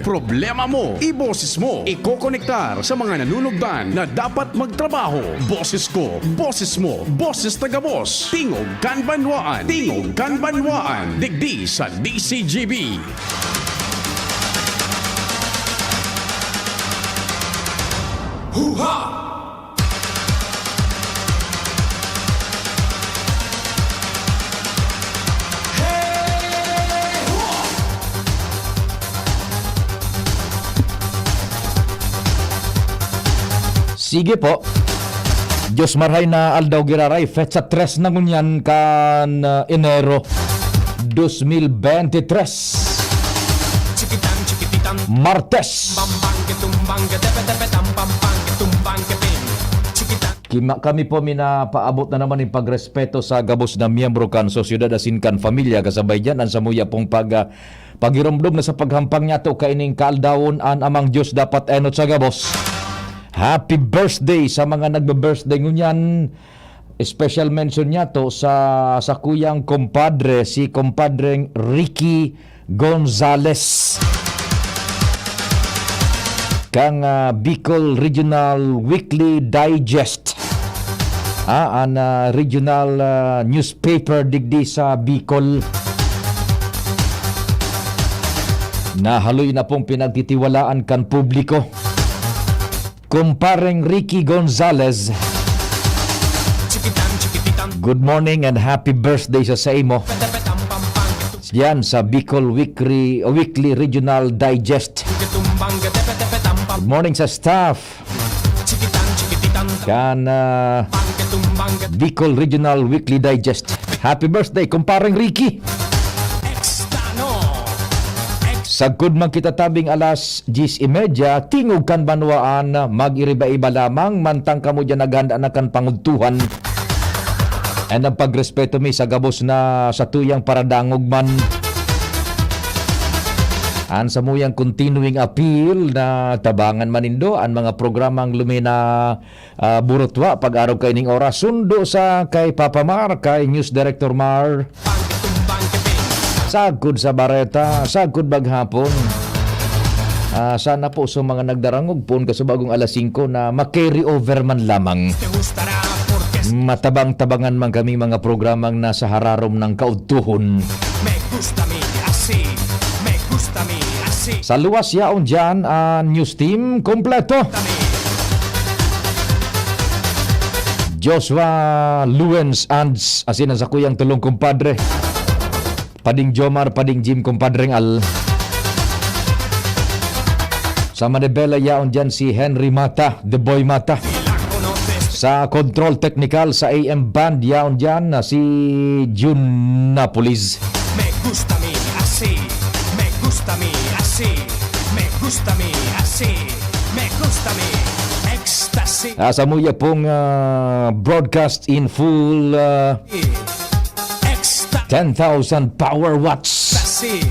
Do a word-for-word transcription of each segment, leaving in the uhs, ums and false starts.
Problema mo, iboses mo. Ikokonektar sa mga nanunugdan na dapat magtrabaho. Boses ko, boses mo, boses ta gabos. Tingog kan Banwaan. Tingog kan Banwaan. Digdi sa D C G B. Huha! Sige po. Diyos marhay na aldaw giraray, petsa tres na ngunyan kan, ah, Enero dos mil bente tres. Martes. Kima-, kami po minapaabot na naman nin pagrespeto sa gabos na miyembro kan sosyedad asin kan pamilya, kasabay diyan an samuya pong pag, ah, pagiromdom na sa paghampang niyato kaining kaaldawon. An Amang Diyos dapat enot sa gabos. Happy birthday sa mga nagbe-birthday ngunyan. Special mention niyato sa sakuyang kompadre, si Kompadreng Ricky Gonzales, kan, ah, Bicol Regional Weekly Digest. Ah, an, ah, regional, ah, newspaper digdi sa Bicol. Nahaloy na pong pinagtitiwalaan kan publiko. Kumpareng Ricky Gonzales, good morning and happy birthday sa saimo. Yan sa Bicol Weekly, Weekly Regional Digest. Good morning sa staff kan, ah, Bicol Regional Weekly Digest. Happy birthday, Kumpareng Ricky! Sagkod man kita tabing alas diyes y media, Tingog kan Banwaan, mag-iriba-iba lamang, mantang kamo diyan naghanda na kan pangudtuhan. And ang pagrespeto mi sa gabos na satuyang paradangog man. An samuyang continuing appeal na tabangan man nindo an mga programang lumina ah, burutwa pag-arog kaining oras. Sundo sa kay Papa Mar, kay News Director Mar. Sagkod sa bareta, sagkod maghapon. Ah, sana po sa mga nagdarangog poon kasubagong alas singko na ma-carry over man lamang. Matabang-tabangan man kami mga programang nasa hararom ng kaudtuhon. Sa luwas yaon diyan, ah, news team kompleto. Joshua Luens and s-, asin ang sakuyang tulong kumpadre. Pading Jomar, Pading Jim, kumpadreng Al. Sa Manibela, yaon diyan si Henry Mata, The Boy Mata. Sa control technical sa A M band, yaon diyan na si Jun Napolis. Me gusta mi así, me gusta mi así, me gusta mi así, me gusta mi ecstasy. Ah, sa muya pong, ah, broadcast in full, ah, Exta- ten thousand power watts ecstasy.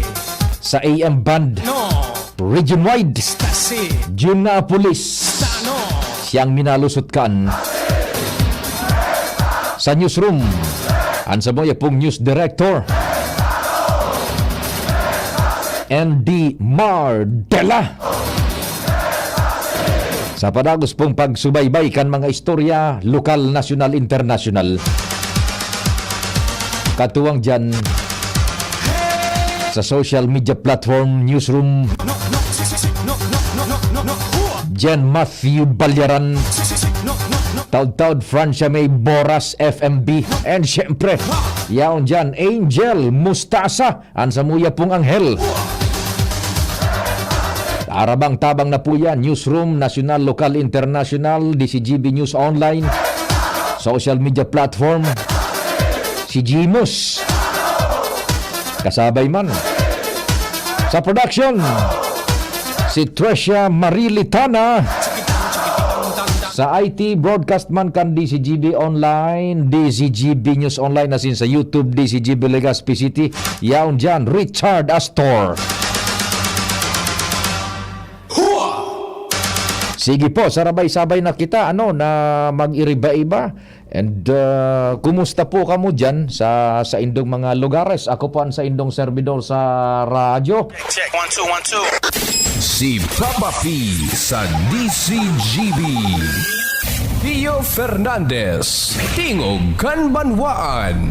Sa A M band. No. Region wide. Ecstasy. Jun Napolis. Tano. Siyang minalusot kan sa newsroom. An samuya pong news director, Andy Mardela. Sa padagos pong pagsubaybay kan mga istorya, lokal, nasyonal, internasyonal. Katuwang dyan, sa social media platform, newsroom, Jen Matthew Balyaran, Taud-taud Francia May Boras, F M B, and syempre, yaon dyan, Angel Mustasa, an samuya pong anghel. Arabang-tabang na po yan, newsroom, nasyonal, lokal, internasyonal, D C G B News Online, social media platform, si Jimus. Kasabay man. Sa production, si Tresha Marie Litana. Sa I T, broadcast man kan D C G B Online, D C G B News Online, asin sa YouTube, D C G B Legazpi City. Yaon dyan, Richard Astor. Sige po, sarabay-sabay na kita, ano, na mag-iriba-iba. And, uh, kumusta po kamo dyan sa, sa indong mga lugares? Ako po ang sa indong servidor sa radyo. Check, check. One, two, one, two. Si Papa P sa D C G B. Pio Fernandez, Tingog kan Banwaan.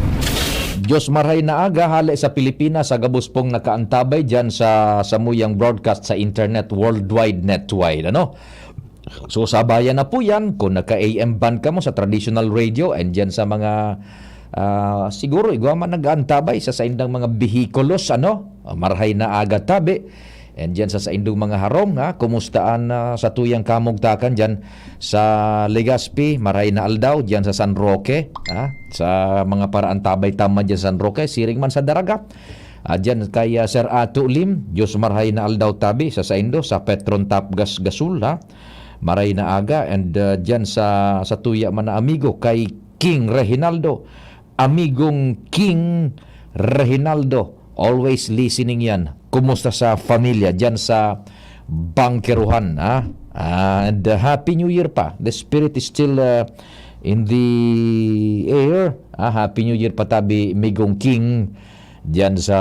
Diyos marhay na aga, hale sa Pilipinas, sa gabos pong nakaantabay dyan sa samuyang broadcast sa internet, worldwide netwide, ano? So, sabayan na po yan, kung naka-A M band ka mo sa traditional radio, and dyan sa mga, ah, siguro, igwa man nag-aantabay sa saindang mga bihikulos, ano? Ah, marhay na aga tabi. And dyan sa saindong mga harong, ha? Kumusta an, ah, satuyang kamugtakan dyan sa Legazpi, marhay na aldaw, dyan sa San Roque, ha? Sa mga paraantabay taman dyan sa San Roque, siring man sa Daraga. Ah, dyan kay, ah, Sir Ato Lim, Diyos marhay na aldaw tabi sa saindo, sa Petron Tapgas Gasol, ha? Marhay na aga, and, ah, dyan sa, sa tuya man na amigo, kay King Reginaldo, amigong King Reginaldo, always listening yan. Kumusta sa familia dyan sa Bangkeruhan, ha? And, uh, Happy New Year pa. The spirit is still, uh, in the air. Ah, Happy New Year pa tabi, Migong King, dyan sa,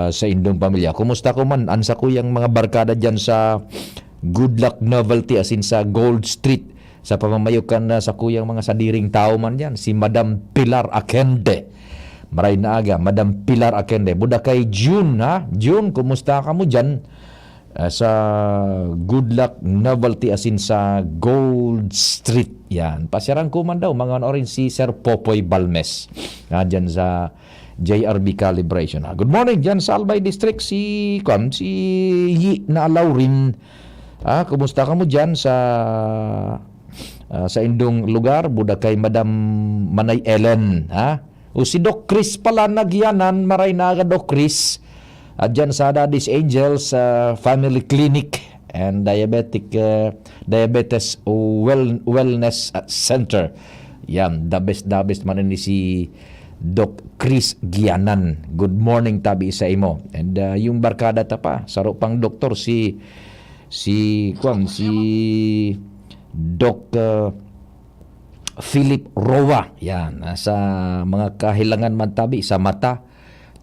sa indong pamilya. Kumusta ko man? An sakuyang mga barkada dyan sa Good Luck Novelty, as in sa Gold Street, sa pamamayo kan, ah, sakuyang mga sadiring tawo man dyan, si Madam Pilar Akende. Maray na aga, Madam Pilar Akende. Buda kay June, ha? June, kumusta ka mo dyan? Ah, sa Good Luck Novelty, as in sa Gold Street. Yan. Pasyaran ko man daw, mga ano rin si Sir Popoy Balmes. Ah, dyan sa J R B Calibration. Ah, good morning dyan sa Albay District, si, kwan, si Yi na Laurin. Ah, kumusta ka mo dyan sa, ah, sa indong lugar? Buda kay Madam Manay Ellen, ha? O si Doc Chris pala, nagyanan, maray na aga, Doc Chris. At dyan sa Daddy's Angels, ah, Family Clinic and Diabetic, ah, Diabetes Well-, Wellness, ah, Center. Yan, the best, the best man ni si Doc Chris Gianan. Good morning, tabi sa imo. And, ah, yung barkada ta pa, saro pang doktor, si, si, kwan, si Doc, ah, Philip Roa. Yan, ah, sa mga kahilangan man tabi, sa mata,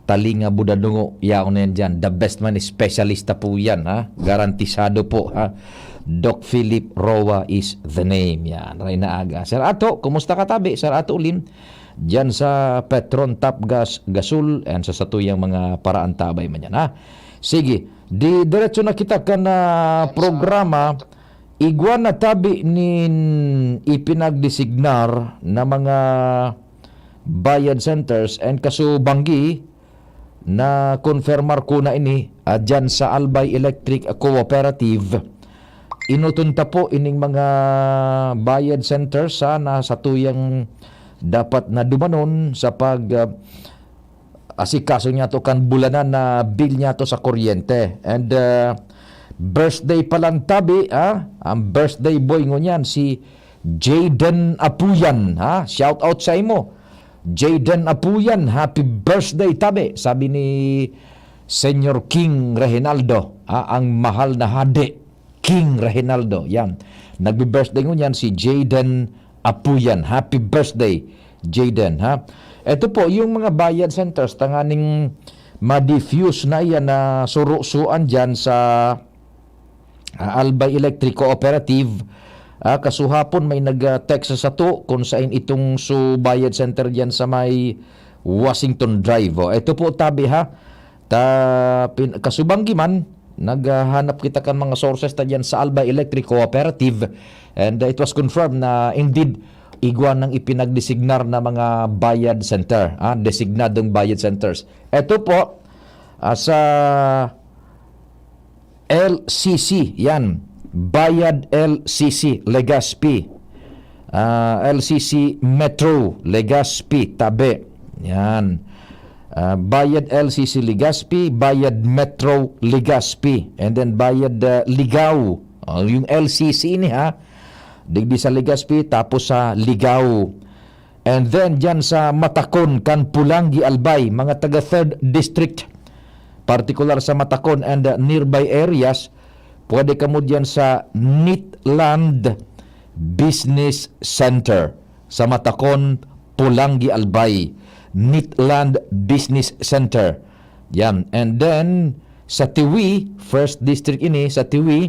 talinga, buda, dungo, yaon na yan dyan. The best man, espesyalista po yan, ha? Garantisado po, ha? Doc Philip Roa is the name. Yan, Reyna Aga. Sir Ato, kumusta ka tabi? Sir Ato Ulim, dyan sa Petron, Tapgas, Gasol, and sa satuyang mga paraantabay man yan, ha? Sige, di diretso na kita kan, ah, programa. Igwa na tabi nin ipinagdesignar na mga bayad centers and kasubanggi na konfirmar ko na ini, ah, dyan sa Albay Electric Cooperative. Inuton ta po ining mga bayad centers, sana sa tuyang dapat na dumanon sa pag, ah, asikaso niya to kan bulanan na bill niya to sa kuryente. And, ah, birthday pa lang tabi, ah, ang birthday boy ngunyan si Jayden Apuyan, ha? Shout out sa imo. Jayden Apuyan, happy birthday tabi, sabi ni Senyor King Reginaldo, ha? Ang mahal na hade, King Reginaldo. Yan. Nagbi-birthday ngunyan si Jayden Apuyan. Happy birthday, Jayden, ha? Ito po, yung mga bayad centers, tanganing ma-diffuse na yan na surusuan dyan sa, ah, Albay Electric Cooperative. Ah, kasuhapon may nag-text sa sato kung sain itong su bayad center dyan sa may Washington Drive. Oh, ito po, tabi, ha. Ta, pin-, kasubanggi man, naghahanap kita kan mga sources ta dyan sa Albay Electric Cooperative. And, uh, it was confirmed na indeed, igwa nang ipinagdesignar na mga bayad center, ah, designadong bayad centers. Ito po, ah, sa L C C, yan. Bayad L C C, Legazpi. Ah, L C C Metro, Legazpi, tabi. Yan. Ah, Bayad L C C Legazpi, Bayad Metro Legazpi, and then Bayad, ah, Ligao. Oh, yung L C C ini, ha. Digdi sa Legazpi, tapos sa Ligao. And then, dyan sa Matacon, kan Pulangi, Albay, mga taga Third District, partikular sa Matacon and, uh, nearby areas, pwede kamo dyan sa Nitland Business Center sa Matacon, Pulangi, Albay. Nitland Business Center. Yan. And then, Sa Tiwi, first district ini, sa Tiwi,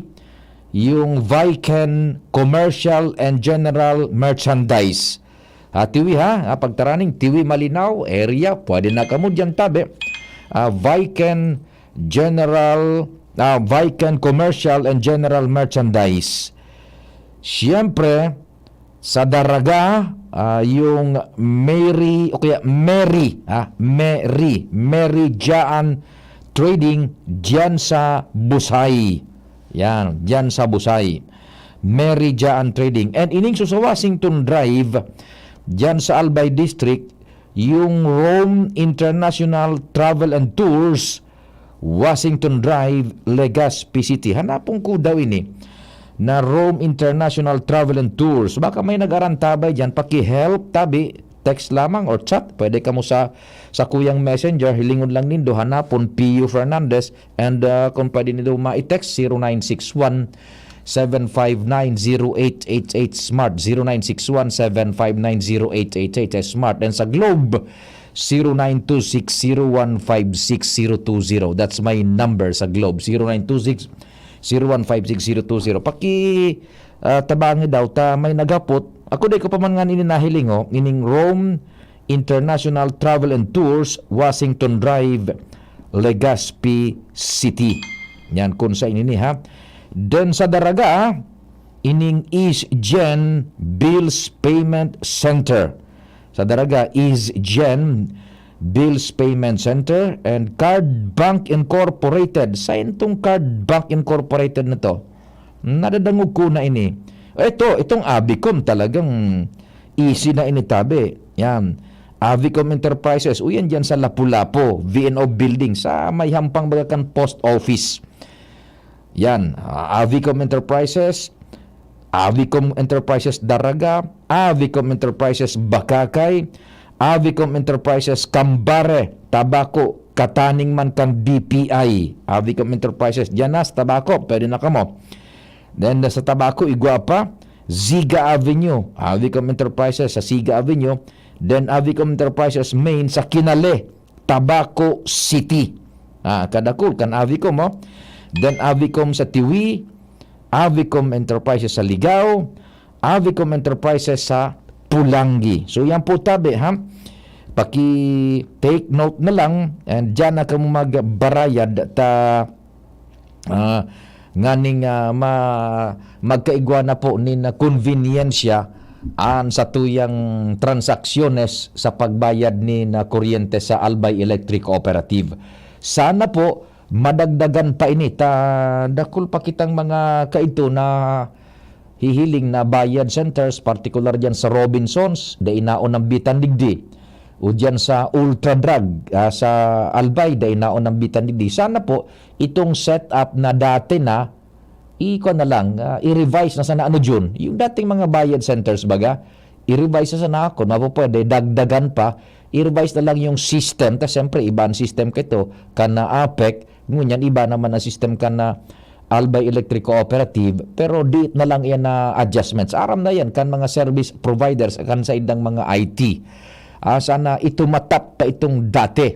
yung Viken Commercial and General Merchandise. Ah, Tiwi ha, ah, pagtaraning Tiwi Malinao area, pwede na kamo diyan tabi. Ah, Viken General, ah, Viken Commercial and General Merchandise. Siyempre, sa Daraga, ah, yung Mary, o kaya Mary, ah, Mary, Mary Jaan Trading, diyan sa Busay. Yan, diyan sa Busay. Mary Jaan Trading. And ining sa Washington Drive, diyan sa Albay District, yung Rome International Travel and Tours, Washington Drive, Legazpi City. Hanapon ko daw ini na Rome International Travel and Tours. Baka may nag-arantabay diyan, paki-help tabi, text lamang or chat. Pwede kamo sa, sa kuyang messenger, hilingon lang nindo, hanapon Pio Fernandez. And, ah, kung pwede nindo ma-text, zero nine six one, seven five nine, zero eight eight eight Smart, zero nine six one, seven five nine, zero eight eight eight Smart. And sa Globe, zero nine two six zero one five six zero two zero. That's my number sa Globe, zero nine two six zero one five six zero two zero. Paki, ah, tabangi daw ta may naghapot. Ako di ko pa man nga nini nahiling, oh, ining Rome International Travel and Tours, Washington Drive, Legazpi City. Yan, kung sa ini, ha. Then sa Daraga, ining East Gen Bills Payment Center. Sa Daraga, East Gen Bills Payment Center and Card Bank Incorporated. Sa intong Card Bank Incorporated na to, nadadangog ko na ini. Ito, itong Abicom talagang easy na ini tabi. Yan. Avicom Enterprises, o yan dyan sa Lapu-Lapu, V N O Building, sa may hampang baga kan post office. Yan, ah, Avicom Enterprises, Avicom Enterprises Daraga, Avicom Enterprises Bakakay, Avicom Enterprises Cambare, Tabaco, kataning man kan D P I, Avicom Enterprises, dyan na sa Tabaco, pwede na kamo. Then, sa Tabaco, igwa pa, Ziga Avenue, Avicom Enterprises sa Ziga Avenue, then Avicom Enterprises Main sa Kinale, Tabaco City. Ah, kadakul kan Avicom, oh. Then Avicom sa Tiwi, Avicom Enterprises sa Ligao, Avicom Enterprises sa Pulangi. So, yan po tabi, ha? Paki-take note na lang and dyan na kamo magbarayad ta, ah, nganing, ah, ma-, magkaigwa na po nin konbinyensya an satuyang transaksyonnes sa pagbayad nin kuryente sa Albay Electric Cooperative. Sana po madagdagan pa ini ta dakul pa kitang mga kaidto na hihiling na bayad centers, partikular diyan sa Robinsons, dai naon nambitan digdi. O diyan sa Ultra Drug, ah, sa Albay, dai naon nambitan digdi. Sana po, itong setup na dati na, ikuha na lang, ah, i-revise na sana, ano, Jun? Yung dating mga bayad centers, baga, i-revise na sana ako, mapapwede, dagdagan pa, i-revise na lang yung system, kasi siyempre, iba ang system kito, kan na APEC, ngunyan, iba naman ang system kan na Albay Electric Cooperative, pero diit na lang yan na adjustments. Aram na yan, kan mga service providers, kan sa indang mga I T. Ah, sana itumatap pa itong dati.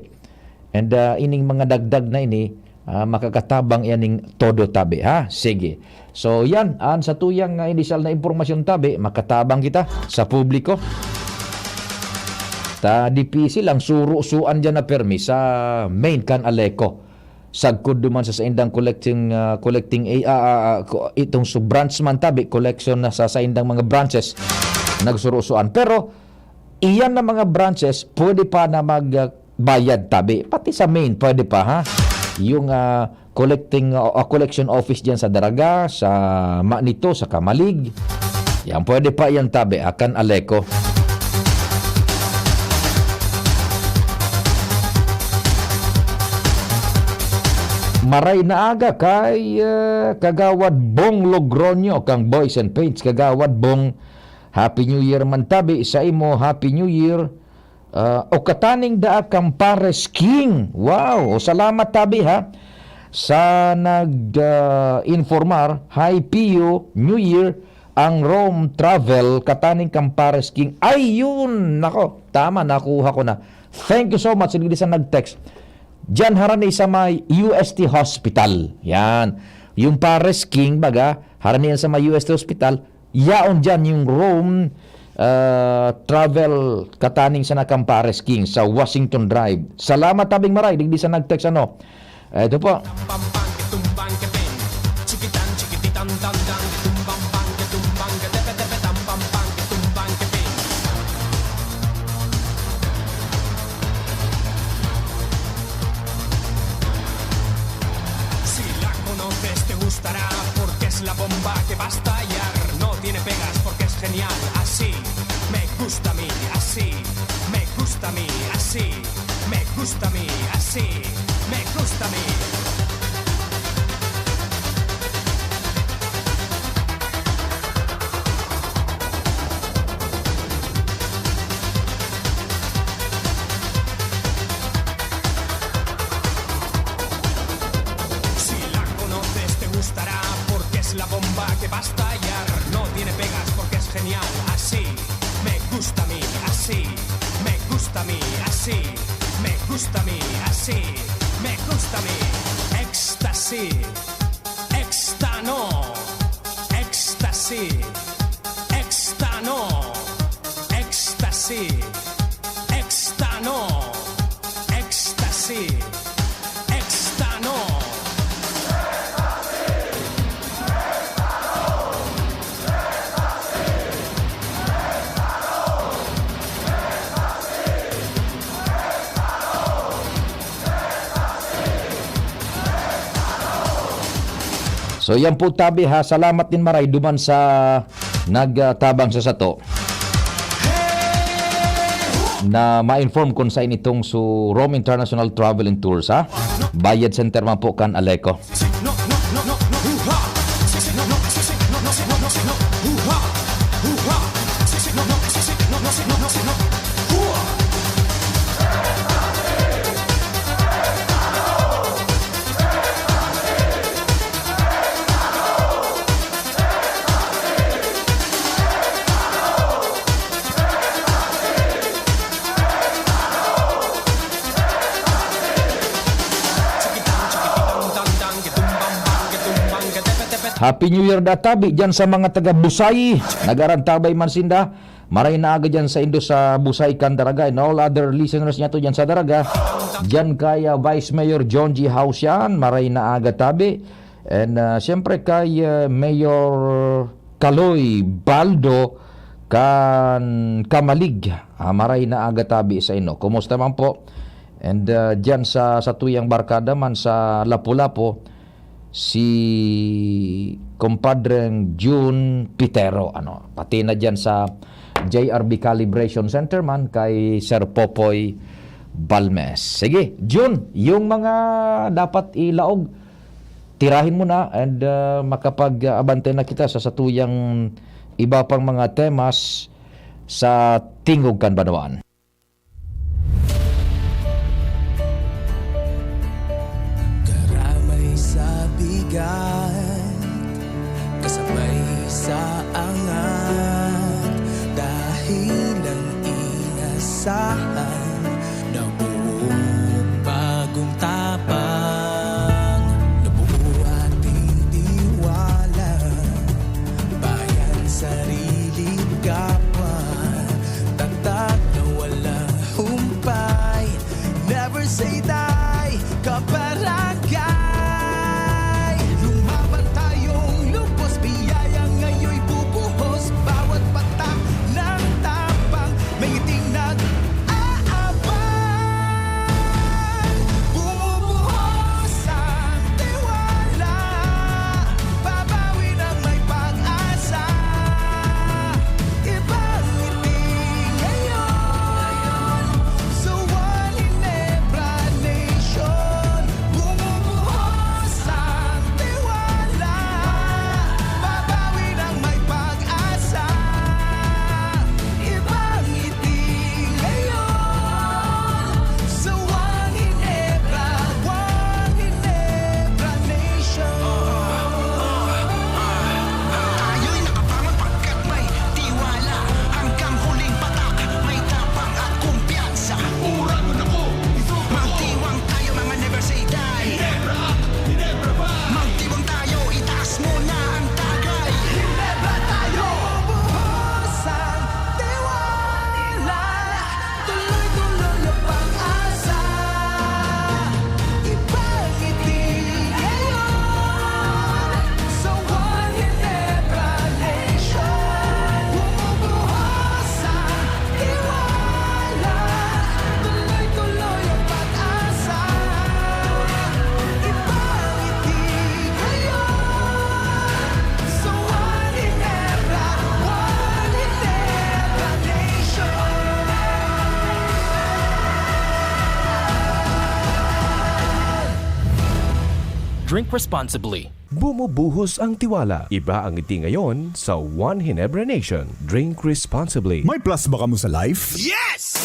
And, ah, ining mga dagdag na ini, ah, makakatabang yaning todo tabi, ha? Sige. So, yan, an sa tuyang, ah, inisyal na impormasyon tabi, makatabang kita sa publiko. Ta dipisi lang, suro-suan dyan na permi sa main kan Aleco. Sagkod duman sa saindang collecting, ah, collecting, eh, ah, ah, ah, ko-, itong su-, branch man tabi, collection na sa saindang mga branches, nagsuro-suan. Pero, iyan na mga branches, pwede pa na mag, ah, bayad tabi. Pati sa main, pwede pa, ha? Yung, ah, collecting, ah, ah, collection office diyan sa Daraga, sa Manito, sa Camalig. Yan, pwede pa yan tabi, akan Aleco. Maray na aga kay, ah, Kagawad Bong Logroño, kang Boys and Paints. Kagawad Bong, Happy New Year man tabi sa imo, Happy New Year. Ah, o kataning daa kan Pares King. Wow! O, salamat tabi, ha, sa nag, ah, informar. Hi, Pio. New Year, ang Rome travel, kataning kan Pares King. Ayun! Nako, tama, nakuha ko na. Thank you so much, digdi sa nag-text. Diyan harani sa may U S T Hospital. Yan. Yung Pares King, baga, harani yan sa may U S T Hospital. Yaon diyan yung Rome, ah, travel kataning sa Nakam Pares King sa Washington Drive. Salamat, Tabing Maray, digdi sa nag-text, ano. Eto po. Si la conoces, te gustará, porque es la bomba que va a estallar. No tiene pegas, porque es genial, así me gusta a mí, así me gusta a mí, así me gusta a mí, así me gusta a mí. Si la conoces, te gustará, porque es la bomba que va a estallar. No tiene pegas, porque es genial, así me gusta a mí, así me gusta a mí, así me gusta a mí, así me gusta a mí. Éxtasis, éxtano, éxtasis, éxtano, éxtasis, éxtano, éxtasis, éxtano. So, yan po, tabi, ha. Salamat nin maray duman sa nagtabang sa sato na ma-inform kun sain itong su Rome International Travel and Tours, ha. Bayad center man po kan Aleco. Happy New Year da tabi diyan sa mga taga Busay. Nagarantabay man sinda. Maray na aga diyan sa indo sa Busay kan Daraga, and all other listeners niyato diyan sa Daraga. Diyan kay, ah, Vice Mayor John G Hausian, maray na aga tabi. And, ah, siyempre kay, ah, Mayor Kaloy Baldo kan Camalig. Ah, maray na aga tabi sa inyo. Kumusta man po? And, ah, diyan sa, sa tuyang barkada man sa Lapu-Lapu, si Compadreng June Pitero, ano, pati na diyan sa J R B Calibration Center man kay Sir Popoy Balmes. Sige, June, yung mga dapat ilaog, tirahin mo na and, ah, makapag-abante na kita sa satuyang iba pang mga temas sa Tingog kan Banwaan. Karamay sa bigat, kasabay sa angat, dahil ang inasahan, nabuong bagong tapang, nabuo ating tiwala, bayan, sariling kapwa, tatak na walang humpay. Never say die, kabarangay. Lumaban tayong lubos, biyaya ngayon'y bubuhos. Bawat patak ng tapang, may ngiting nag-aabang. Drink responsibly. Bumubuhos ang tiwala. Iba ang ngiti ngayon sa One Ginebra Nation. Drink responsibly. May plus ba kamo sa life? Yes!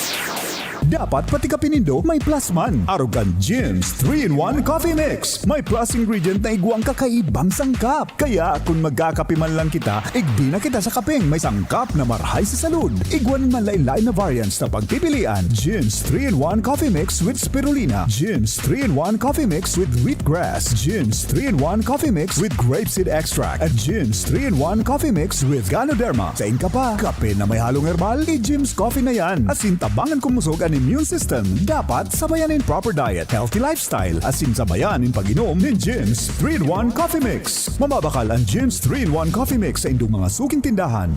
Dapat pati kape nindo may plus man. Arog kan Jim's three-in-one Coffee Mix. May plus ingredient na igwang kakaibang sangkap. Kaya kung magkakape man lang kita, igbi na kita sa kapeng may sangkap na marhay sa salud. Igwa nin manlain-lain na variants na pagpipilian. Jim's three-in-one Coffee Mix with Spirulina. Jim's three-in-one Coffee Mix with Wheatgrass. Jim's three-in-one Coffee Mix with Grapeseed Extract. At Jim's three-in-one Coffee Mix with Ganoderma. Sain ka pa? Kape na may halong herbal? I-Jim's Coffee na yan. Asin tabangan kumusog an immune system. Dapat sabayan nin proper diet, healthy lifestyle, asin sabayan nin pag-inom nin Jim's three-in-one Coffee Mix. Mababakal an Jim's three-in-one Coffee Mix sa indong mga suking tindahan.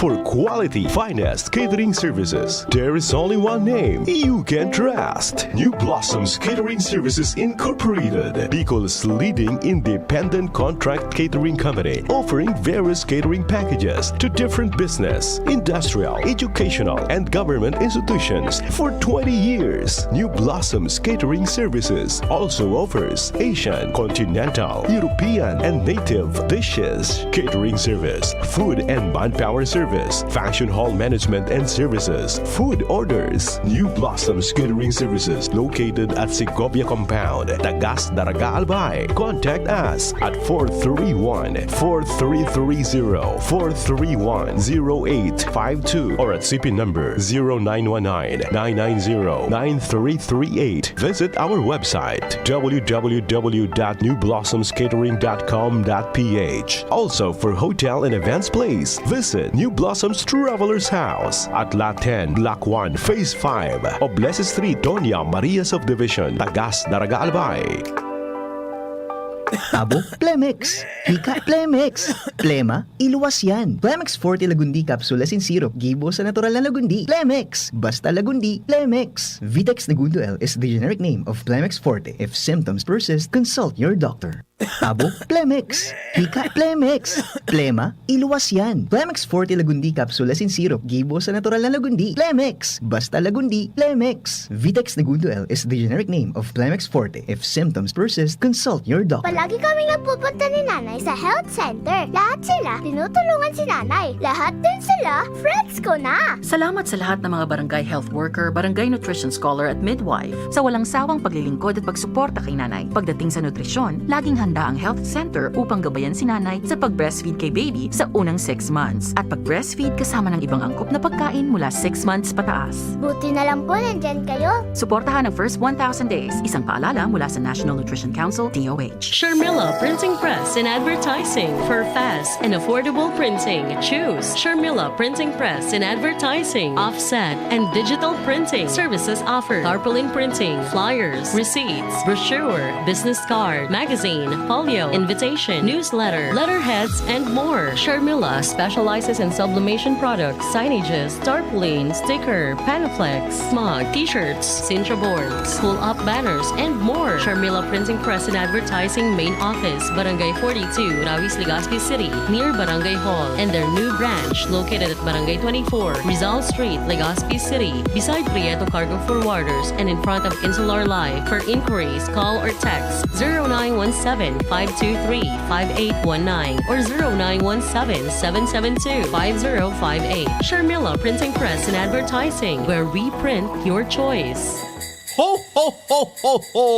For quality, finest catering services, there is only one name you can trust. New Blossoms Catering Services Incorporated, Bicol's leading independent contract catering company, offering various catering packages to different business, industrial, educational, and government institutions for twenty years. New Blossoms Catering Services also offers Asian, continental, European, and native dishes, catering service, food and manpower service, function hall management and services, food orders. New Blossoms Catering Services located at Segovia Compound, Tagas, Daraga, Albay. Contact us at four three one, four three three zero, four three one, zero eight five two or at C P number zero nine one nine, nine nine zero, nine three three eight. Visit our website, w w w dot new blossoms catering dot com dot p h. Also, for hotel and events place, visit New Blossoms Travelers House at Lot ten, Block one, Phase five, Oblese Street, Doña Maria Subdivision, Tagas, Daraga, Albay. Abo, Plemex. Hika, Plemex. Plema, iluwas yan. Plemex Forte Lagundi Capsule asin Syrup, gibo sa natural na Lagundi. Plemex. Basta Lagundi, Plemex. Vitex Negundo L is the generic name of Plemex Forte. If symptoms persist, consult your doctor. Abo, Plemex. Hika, Plemex. Plema, iluwas yan. Plemex Forte Lagundi Capsule asin Syrup, gibo sa natural na Lagundi. Plemex. Basta Lagundi, Plemex. Vitex Negundo L is the generic name of Plemex Forte. If symptoms persist, consult your doctor. Palagi kaming napupunta ni Nanay sa health center. Lahat sila, tinutulungan si Nanay. Lahat din sila, friends ko na. Salamat sa lahat ng mga barangay health worker, barangay nutrition scholar at midwife sa walang sawang paglilingkod at pagsuporta kay Nanay. Pagdating sa nutrisyon, laging handa ang health center upang gabayan si Nanay sa pag-breastfeed kay baby sa unang six months at pag-breastfeed kasama ng ibang angkop na pagkain mula six months pataas. Buti na lang po nandyan kayo. Suportahan ang first one thousand days. Isang paalala mula sa National Nutrition Council, D O H. Sharmila Printing Press and Advertising. For fast and affordable printing, choose Sharmila Printing Press and Advertising. Offset and digital printing services offered. Tarpaulin printing, flyers, receipts, brochure, business card, magazine, folio, invitation, newsletter, letterheads, and more. Sharmila specializes in sublimation products, signages, tarpaulin, sticker, Panaflex, mug, t-shirts, cincha boards, pull-up banners, and more. Sharmila Printing Press and Advertising Main Office, Barangay forty-two, Rawis, Legazpi City, near Barangay Hall, and their new branch located at Barangay twenty-four, Rizal Street, Legazpi City, beside Prieto Cargo Forwarders and in front of Insular Life. For inquiries, call or text zero nine one seven, five two three, five eight one nine or zero nine one seven, seven seven two, five zero five eight. Sharmila Printing Press and Advertising, where we print your choice. Ho, ho, ho, ho, ho!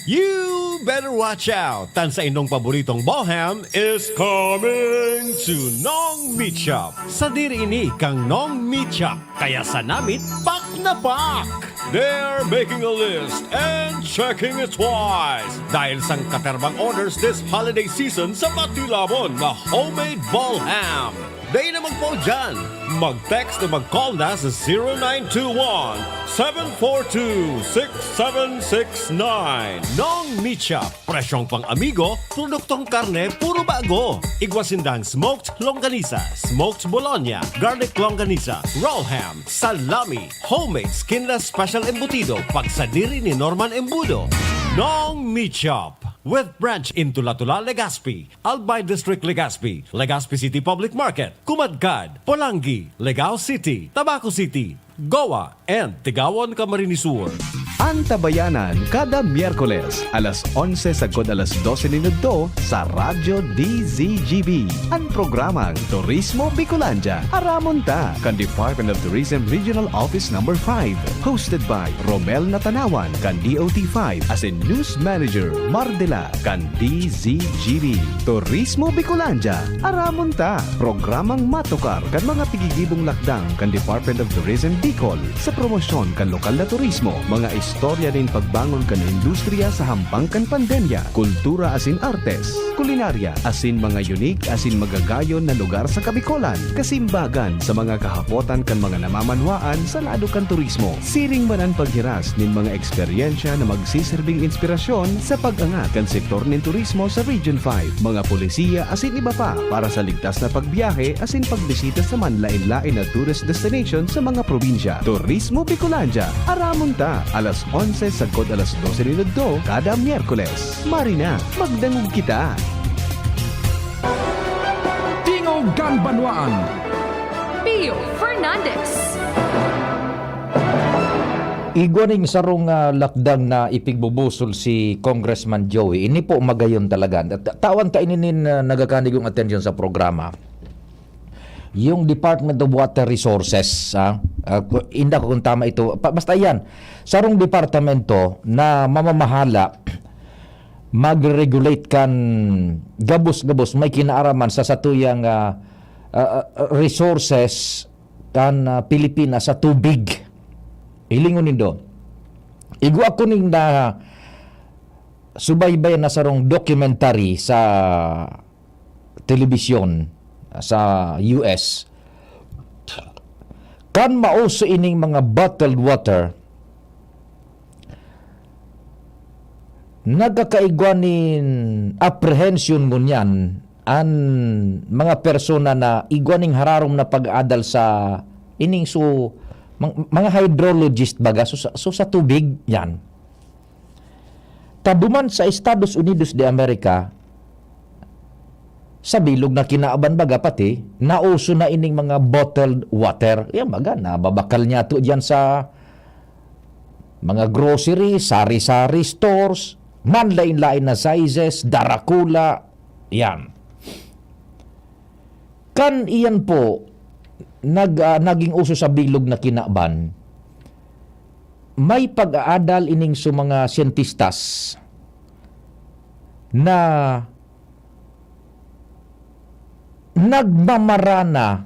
You better watch out! Tan sa inyong paboritong Bohem is coming to Nong Meat Shop. Sadiri ini kang Nong Meat Shop. Kaya sa namit, pak na pak! They're making a list and checking it twice dahil sang katerbang orders this holiday season sa matilabon na homemade ball ham. Dai na magpao dyan! Mag-text o mag-call na sa zero nine two one, seven four two, six seven six nine. Nong Meat Shop, presyong pang-amigo, produktong karne, puro bago. Igwa sindang smoked longganisa, smoked bologna, garlic longganisa, raw ham, salami, homemade skinless special embutido, pagsadiri ni Norman Embudo. Nong Meat Shop, with branch in Tula-Tula, Legazpi, Albay District, Legazpi, Legazpi City Public Market, Kumadkad, Polangui, Legao City, Tabaco City, Goa, and Tigaon, Camarines Sur. Antabayanan kada Miyerkules, alas onse sagkod alas dose nin udto sa Radyo D Z G B. An programang Turismo Bicolandia. Aramon ta kan Department of Tourism Regional Office Number five. Hosted by Romel Natanawan kan D O T five asin News Manager Mardela kan D Z G B. Turismo Bicolandia, aramon ta! Programang matukar kan mga tigigibong lakdang kan Department of Tourism Bicol sa promosyon kan lokal na turismo, mga istorya nin pagbangon kan industriya sa hampang kan pandemya, kultura asin artes, kulinarya, asin mga unique asin magagayon na lugar sa Kabicolan, kasimbagan sa mga kahapotan kan mga namamanwaan sa lado kan turismo. Siring man an paghiras nin mga eksperyensya na magsiserbing inspirasyon sa pag-angat kan sektor nin turismo sa Region five, mga polisiya asin iba pa para sa ligtas na pagbiyahe asin pagbisita sa manlaen-laen na tourist destination sa mga probinsya. Turismo Bicolandia, aramon ta, alas onse sagkod alas dose nin udto kada Miyerkules. Marina, magdangog kita! Tingog kan Banwaan. Pio Fernandez. Igwa ning sarong, ah, lakdang na ipigbubusol si Congressman Joey. Ini po magayon talaga. Ta-, tawan ta ini nin, ah, nagakanigong atensyon sa programa. Yung Department of Water Resources, ah, ah, ku-, inda ko kung tama ito. Pa-, basta yan, sarong departamento na mamamahala, magre-regulate kan gabos-gabos may kinaaraman sa satuyang, ah, ah, ah, resources kan, ah, Pilipinas sa tubig. Hilingon nindo. Igwa ko ning na subaybay na sarong documentary sa telebisyon sa U S. Kan mauso ining mga bottled water, nagkakaigwa nin apprehension ngunyan an mga persona na igwa ning hararom na pag-aadal sa ining su-, mang-, mga hydrologist baga, so sa, so sa tubig, yan. Ta duman sa Estados Unidos de America, sa bilog na kinaban baga pati, nauso na ining mga bottled water. Yan baga, nababakal niya to diyan sa mga grocery, sari-sari stores, manlain-lain na sizes, darakula, yan. Kan iyan po, nag-, ah, naging uso sa bilog na kinaban, may pag-aadal ining su mga syentistas na nagmamarana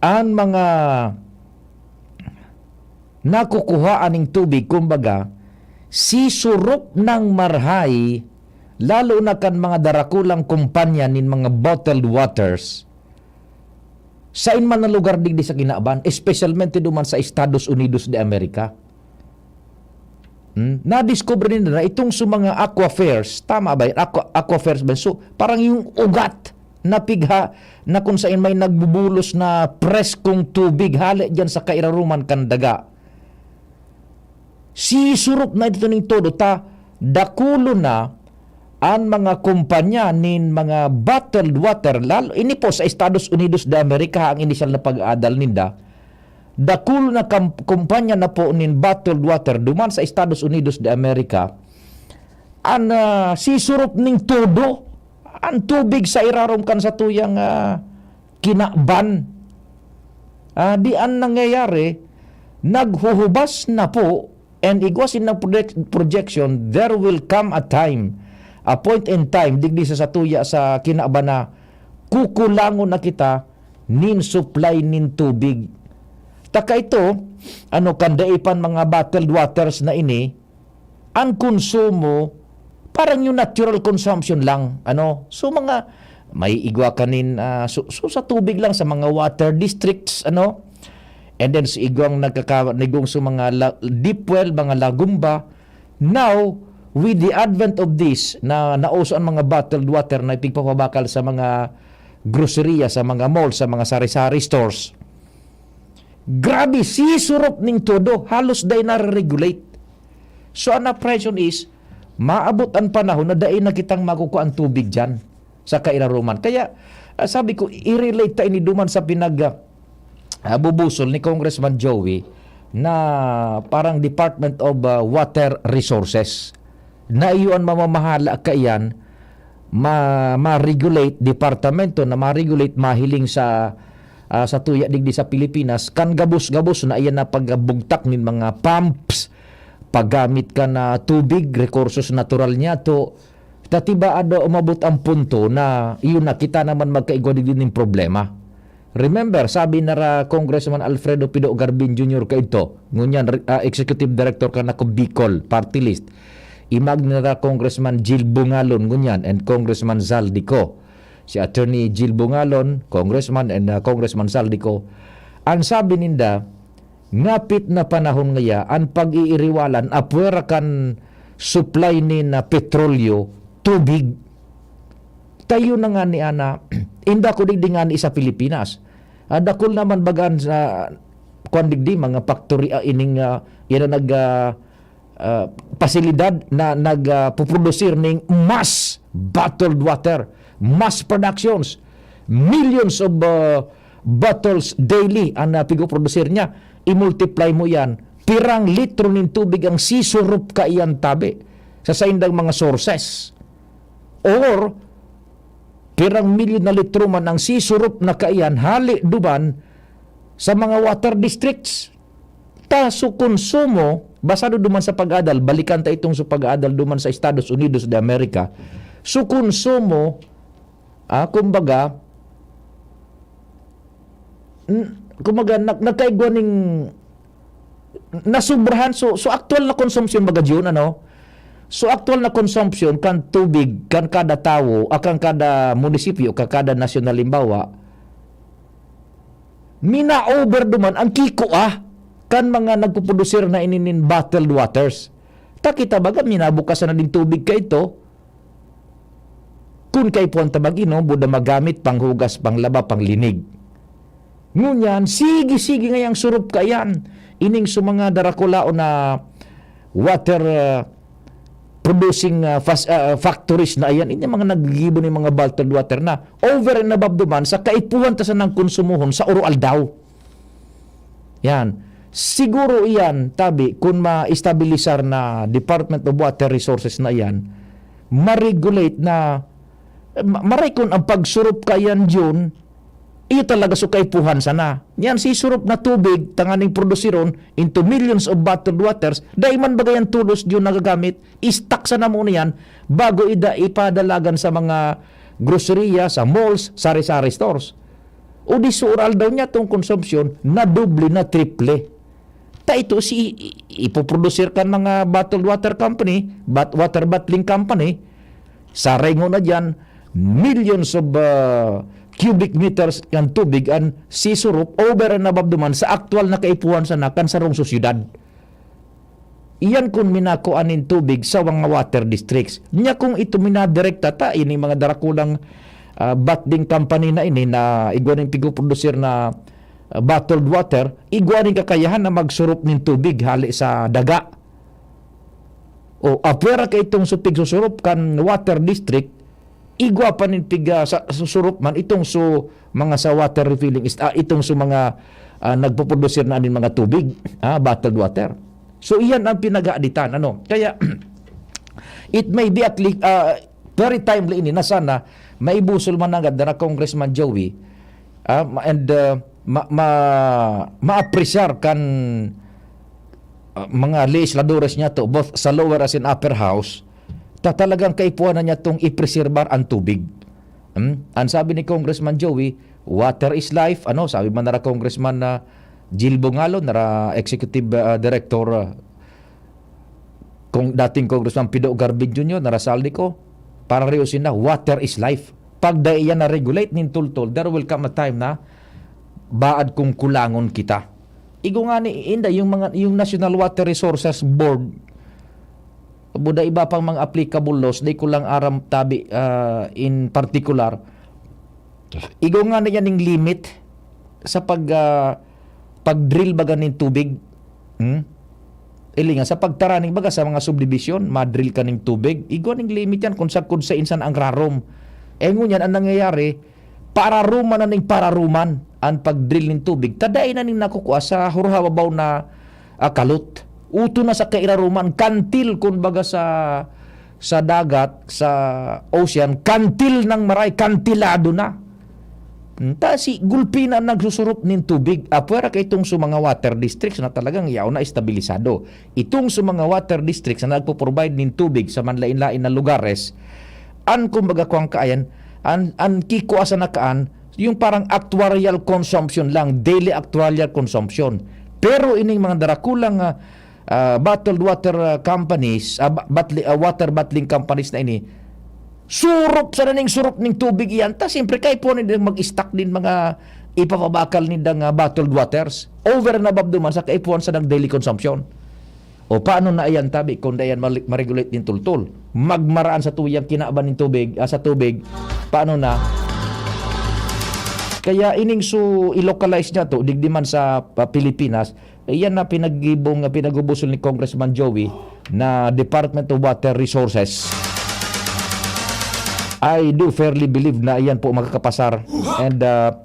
an mga nakukuhaan ning tubig, kumbaga, sisurop nang marahay, lalo na kan mga darakulang kumpanya nin mga bottled waters, sain man na lugar digdi sa kinaban, espesyalmente duman sa Estados Unidos de America. Hmm? Nadiskubre ninda na itong sa mga aquifers, tama ba yun? Aqua-, aquifers ba yun? So, parang yung ugat na pigha na kung sain may nagbubulos na preskong tubig hale dyan sa kairaruman kan daga. Sisurop na ito ning todo ta, dakulo na an mga kumpanya nin mga bottled water, lalo ini po sa Estados Unidos de America ang inisyal na pag-aadal ninda. Dakulo na kam-, kumpanya na po nin bottled water duman sa Estados Unidos de America an, ah, sisurop ning todo an tubig sa irarom kan satuyang, ah, kinaban. Ah, di an nangyayari, naghuhubas na po, and igwa sinang project-, projection, there will come a time, a point in time, digdi sa satuya sa kinaban na kukulangon na kita nin supply nin tubig. Taka ito, ano, kan dai pan mga bottled waters na ini, an konsumo, parang yung natural consumption lang, ano. So, mga, may igwa kanin, ah, so, so, sa tubig lang, sa mga water districts, ano. And then, sa igwang nagkaka-, nigong sa mga la-, deep well, mga lagumba. Now, with the advent of this, na nauso ang mga bottled water na ipigpapabakal sa mga groceria, sa mga mall, sa mga sari-sari stores, grabe, sisurop ning todo, halos dai nare-regulate. So, an apprehension is, maabot an panahon na dai na kitang makukuha an tubig diyan sa kairaruman. Kaya, ah, sabi ko, i-relate ta ini duman sa pinag, ah, ah, bubusol ni Congressman Joey. na parang Department of, ah, Water Resources, na iyo an mamamahala kaiyan, ma-, ma-regulate, departamento na ma-regulate, mahiling sa, ah, sa tuya digdi sa Pilipinas, kan gabos-gabos na iyan na pagbugtak nin mga pumps, paggamit kan tubig, rekursos natural niyato, ta tibaad umabot ang punto na iyon na kita naman magkaigwa digdi nin problema. Remember, sabi na ra Congressman Alfredo Pido Garbin Junior kaidto, ngunyan, re-, ah, Executive Director kan Ako Bicol Party List. Imag na ra Congressman Jil Bungalon ngunyan and Congressman Zaldy Co. Si Attorney Jil Bungalon, Congressman, and, ah, Congressman Zaldy Co. An sabi ninda, ngapit na panahon ngaya an pag-iiriwalan apwera kan supply nin, ah, petrolyo, tubig. Tayo na ngani ana, inda ko digdi ngani sa Pilipinas. Ah, dakul naman bagan sa, kwan digdi, mga factory, ah, ining, ah, yan ang nag, ah, ah, pasilidad na nag, ah, puprodusir ning mass bottled water, mass productions, millions of, ah, bottles daily ang, ah, pigoprodusir niya. I-multiply mo yan, pirang litro nin tubig ang sisurup kaiyan tabi sa saindang mga sources? Or pirang milyon na litro man ang sisurup na kaiyan hali duman sa mga water districts? Ta su konsumo, basado duman sa pag-adal, balikan ta itong su pag-adal duman sa Estados Unidos de America, su konsumo, ah, kumbaga, n-, kumbaga, nag-, nagkaigwa ning nasubrahan. So, so aktual na konsumsyon, baga, Jun, ano? So, aktual na konsumsyon kan tubig, kan kada tawo, ah, kan kada munisipyo, kan kada nasyon, halimbawa, mina-over duman ang kikua kan mga nagpuprodusir na ini nin bottled waters. Ta kita, baga, minabukasan na nin tubig kaito. Kun kaipuhan ta mag-inom, buda magamit, panghugas, panglaba, panglinig. Ngunyan, sige-sige ngayang surup kaiyan. Ining su mga darakulaon na water, ah, producing, ah, fas-, ah, factories na iyan, ining mga naggigibo nin mga bottled water na over and above duman sa kaipuhan ta sanang konsumohon sa oro-aldaw. Yan. Siguro iyan, tabi, kun ma-estabilisar na Department of Water Resources na iyan, ma-regulate na, ma-, maray kun ang pagsurup kaiyan, Jun, iyo talaga su kaipuhan sana. Yan, sisurup na tubig, tanganing produsiron into millions of bottled waters, dai man baga yan todos, Jun, nagagamit, stock sana mo na yan, bago ida ipadalagan sa mga groceria, sa malls, sari-sari stores. O di su oro-aldaw niya tong konsumpsyon na doble, na triple. Ta ito si i-, i-, ipoprodusir kan mga bottled water company, bat-, water bottling company, saray ngona diyan, millions of, ah, cubic meters kan tubig an sisurup over and above duman sa aktual na kaipuhan sana kan sarong sosyedad. Iyan kun minakuan nin tubig sa mga water districts. Nya kung ito minadirekta ta, ini mga darakulang, ah, bottling company na ini na igwa nin pigoprodusir na, ah, bottled water, igwa nin kakayahan na magsurup nin tubig hali sa daga. O, apwera ka itong su pigsusurup kan water district, igwa pa nin piga sa, susurup man itong su mga sa water refilling is-, ah, itong su mga, ah, nagpuprodusir na nin mga tubig, ah, bottled water. So, iyan ang pinaghahaditan, ano? Kaya, it may be at least, ah, very timely ini na sana maibusol man nanggad na Congressman Joey, ah, ma-, and, ah, ma-, ma-, maapresyar kan, ah, mga legisladores niya to, both sa lower as in upper house, ta talagang kaipuhan na niya tong ipreserbar ang tubig. Hmm? Ang sabi ni Congressman Joey, "Water is life." Ano, sabi man nara Congressman na Jil Bungalo, nara Executive, ah, Director, ah, kung dating Congressman Pido Garbin Junior, nara Saldico, para riyo sinda, "Water is life." Pag dai yan na-regulate nin tultol, there will come a time na baad kung kulangon kita. Igo nga ni, inda, yung mga, yung National Water Resources Board, buda iba pang mga applicable laws, di ko lang aram tabi, ah, in particular. Igo nga na yan yung limit sa pag, ah, pag-drill baga nin tubig. Hmm? Ili nga, sa pagtaraning baga sa mga subdivision, ma-drill ka ning tubig. Igo ning limit yan kung sa, kung sa insan ang rarom. Eh, ngunyan, ang nangyayari, pararuman na ning pararuman ang pag-drill nin tubig. Ta dai na ning nakukua sa hurhababaw na, ah, kalot. Uto na sa kairaruman, kantil, kumbaga, sa, sa dagat, sa ocean, kantil ng maray, kantilado na. Hmm, ta si gulpi na nagsusurop nin tubig. Apwera ka itong sa mga water districts na talagang yaon na estabilisado. Itong sa mga water districts na nagpo-provide nin tubig sa manlain-lain na lugares, an kumbaga kuwang kaayan, an, an kikua sa nakaan, yung parang actuarial consumption lang, daily actuarial consumption. Pero ining mga darakulang, ah, ah, bottled water, ah, companies, ah, ba-, batli-, ah, water bottling companies na ini, surop sa naning surop ning tubig iyan. Ta siyempre, kaipuhan nila mag-stock din mga ipapabakal nindang, ah, bottled waters. Over and above duman sa kaipuhan sa nang daily consumption. O paano na iyan, tabi, kung da iyan ma-, ma-regulate nin tultol? Magmaraan sa tuyang kinaban nin tubig, ah, sa tubig, paano na? Kaya ining su-, i-localize niya to, digdi man sa, ah, Pilipinas, iyan na pinagibong, pinagubusol ni Congressman Joey na Department of Water Resources. I do fairly believe na iyan po makakapasar. And, ah,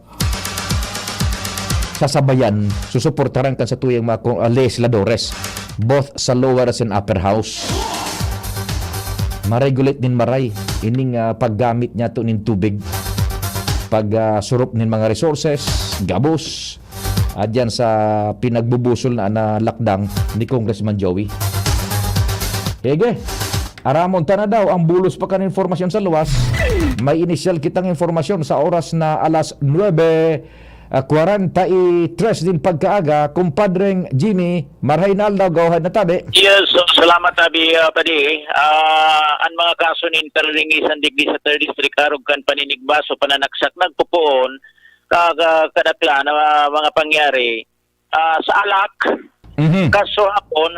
sasabayan, susuportaran kan sa tuyang mga ko-, ah, legisladores, both sa lower as in upper house. Ma-regulate nin maray ining, ah, paggamit niya to nin tubig, pag, ah, surop nin mga resources, gabos, ah, diyan sa pinagbubusol na, na lakdang ni Congressman Joey. Hige, aramon ta na daw ang bulos pa kan informasyon sa luwas. May inisyal kitang informasyon sa oras na alas nuebe, ah, kwarenta y tres din pagkaaga. Kumpadreng Jimmy, marahay na aldaw, go ahead na tabi. Yes, so, salamat, Abi, ah, Padi. Ah, ang mga kaso nin pariringisan digdi sa Third District, arog kan paninigbaso, pananaksak, nagpupuon, ka-, ka-, kadaklan na mga, mga pangyari, ah, sa Alak, Mhm. Kaso hapon,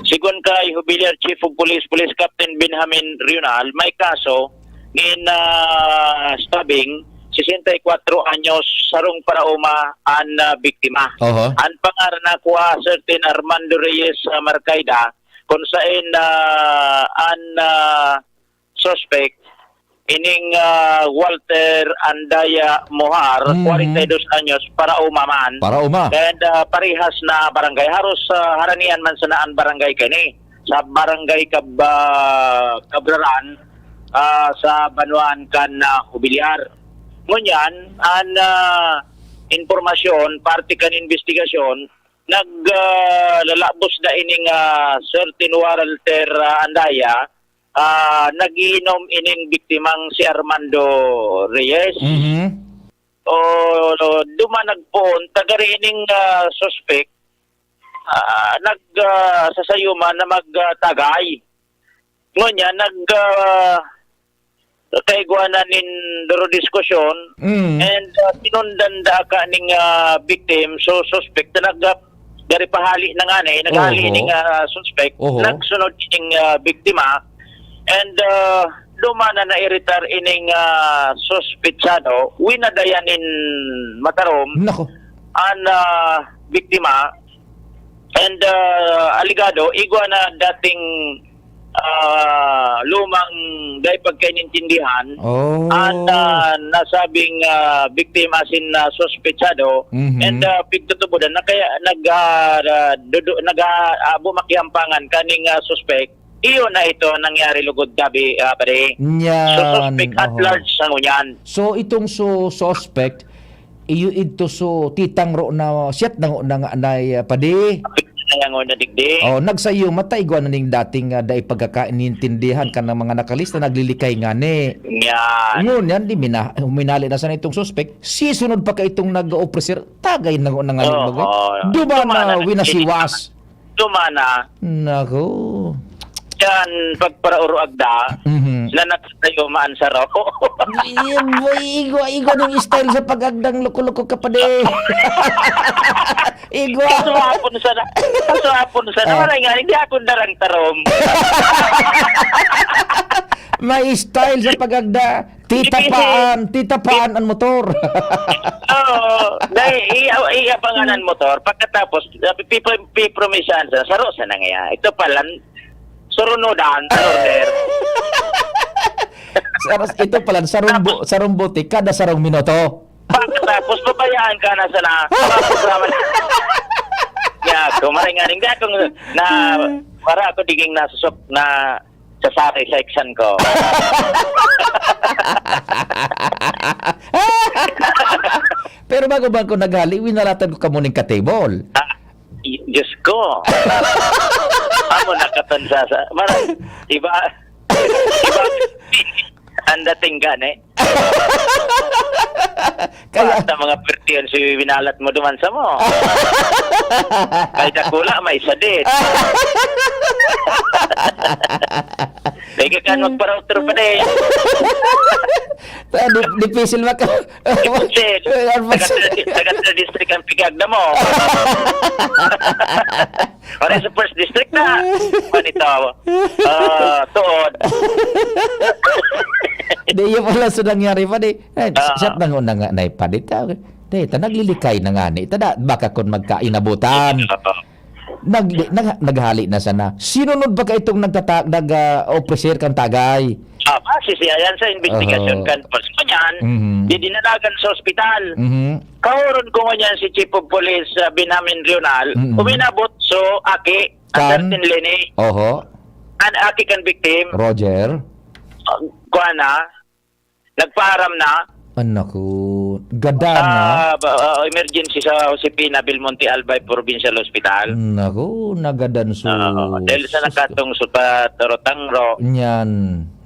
sigon kay Jubilear Chief of Police, Police Captain Benjamin Rional, may kaso nin, ah, stabbing, sesenta y cuatro anyos, sarong paraoma an, ah, biktima. Oho. An pangaran na kuha, certain Armando Reyes, ah, Marcaida, kung saen, ah, an, ah, suspect, ining, ah, Walter Andaya Mohar, Mhm. kwarenta y dos anyos, paraoma man. Paraoma. And, ah, parehas na barangay. Haros, ah, haranian man sana an barangay kani. Sa barangay Kab-, ah, Kabraran, ah, sa banwaan kan, ah, Jubilear. Ngunyan, an, ah, impormasyon, parte kan investigasyon, nag, ah, lalabos na ining, ah, certain Walter, ah, Andaya, ah, nag-iinom ining biktimang si Armando Reyes. Mhm. O, duman nagpoon, taga rin ining, ah, suspek, ah, nag, ah, sasayuman na mag, ah, tagay. Ngunyan, nag, ah, kaigwanan nin duro diskusyon, Mm. and, ah, tinundan da ka ning, ah, victim, so suspect, talaga, gari pahali na nga na eh, naghali Oho. ning, ah, suspect, Oho. nagsunod ning, ah, biktima, and, ah, duman na nairitar ining, ah, suspetsado, winadayan nin matarom Nako. an, ah, biktima, and, ah, alegado, igwa na dating, ah, lumang dai pagkainintindihan Oh. an, ah, nasabing, ah, biktima, asin, ah, suspetsado, Mhm. and, ah, pigtutubodan na kaya nag, ah, ah, dudu-, nag, ah, abo makihampangan kaning, ah, suspek. Iyo na ito nangyari lugod gabi, ah, pare. Nyan, So, suspect at oho. large sa ngunyan. So, itong su-, suspect, iyo idto su titangro na siyat na ngo-, na nga, na, ah, padi. Kaya nga na digdi. Oh, nagsayo, mataigwa na ning dating, ah, dai pagkakaintindihan kan mga nakalista, naglilikay ngani. Nyan. Ngunyan, di mina-, huminali na sana itong suspect. Sisunod pa ka itong nag-officer, tagay na ngo na nga Oo, nagbago. oo. Duba Duba na, na, winasiwas. Duman na. Nako. Yan, pagparauro agda, Mhm. na nagsayo maan sa roko. Iyan, boy, igwa, igwa nung style sa pag-agdang loko-loko ka pa di. Igwa. Kaso hapon sana, kaso hapon sana, Ah. wala nga, hindi ako darang tarom. May style sa pag-agda. Titapaan, Hindi, titapaan ang motor. Oo. Dahil i-, i-, abangan ang motor. Pagkatapos, sabi, pipo-, pipromisahan sa, saro sa nangya. Ito pala, surunudan, order. Saras, ito pala, sarong bu-, sarong buti, kada sarong minuto. Pagkatapos, pabayaan ka na sana. Mga programa na. Ako, maray nga rin. Kaya kung na, para ako diging nasusok na sa saray sa iksan ko. Pero bago ba ako naghali, winalatan ko kamo ning ka-table. Ah, y- Diyos ko. Amo nakatansa sa... Maray, iba, iba, ang dating gani. Kaya, Basta mga pertiyan si winalat mo duman sa mo. May dakula, may sadit. Teka ka, magpa-router pa din. Ah, di, dipisil maka... Kasi, Ano ba taga, taga district ang pigagda mo. Pare sa first district na. Panito, ah, tuod. Di, yun pala sa nangyari pa, di. Eh, Ah. Siya na nga na nga, na ipadit. Ah, di, ta, naglilikay na nga ni. Tada, baka kung magkainabutan. Nag, nag, naghali na sana. Sinunod pa ka itong nagtata, nag, ah, officer kang tagay? Ah, base siya yan sa investigasyon Oho. kan Pulse ko niyan, Mhm. di dinalagan sa ospital. Mhm. Kahuron ko ngunyan si Chief of Police, ah, Benjamin Rional, Mhm. uminabot so aki, Kan? Anderson Leni, Oho. an aki kan victim, Roger. ah, kuha na, nagpaaram na, Anak ko. Gadan na. ah, ba- ah, emergency sa Josefina Belmonte Albay Provincial Hospital. Naku, nagadan so... Ah, dahil sa sus ko. Nakatong Supat Rotangro, Nyan.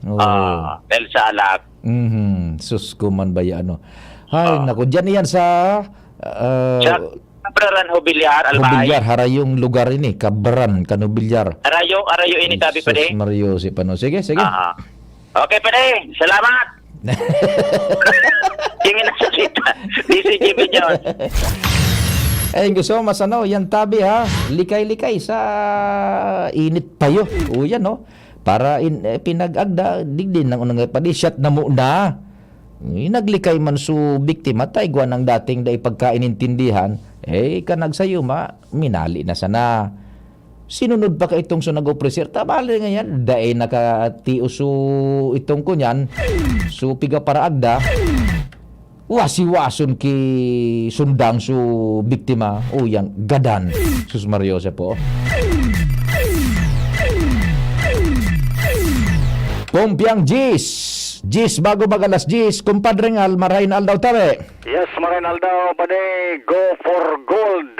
Oo. ah, dahil sa alak. Mhm. Sus ko man ba yan, ano? Ay, Ah. Naku. Diyan yan sa... ah, Sa Kabraran Hobilyar, Albay. Hobilyar, harayong lugar ini. Kabran, Kanubilyar. Arayo, arayo ini tabi pa Sus di. Mario, si Pano. Sige, sige. Ah. Okay pa di. Salamat. Tingin na sa sita. D C G Videos. Eh, gusto mas ano, yan tabi ha. Likay-likay sa init payo. O yan, no? Para in, eh, pinag-agda, digdi nang unang padi, shot na muna. Eh, naglikay man su biktima, ta igwa nang dating dai pagkainintindihan, eh, ka nagsayuma, minali na sana. Sinunod pa ka itong su nag-officer, tabali nga yan, dai nakatios su itong kunyan, su piga para agda, wasiwason ki sundang su biktima, o yang gadan. Sus Mario siya po. Pumpiang Jis. Jis, bago mag alas diyes, kumpadre ngal, marahay na aldaw, tabi. Yes, marahay na aldaw, padi, go for gold.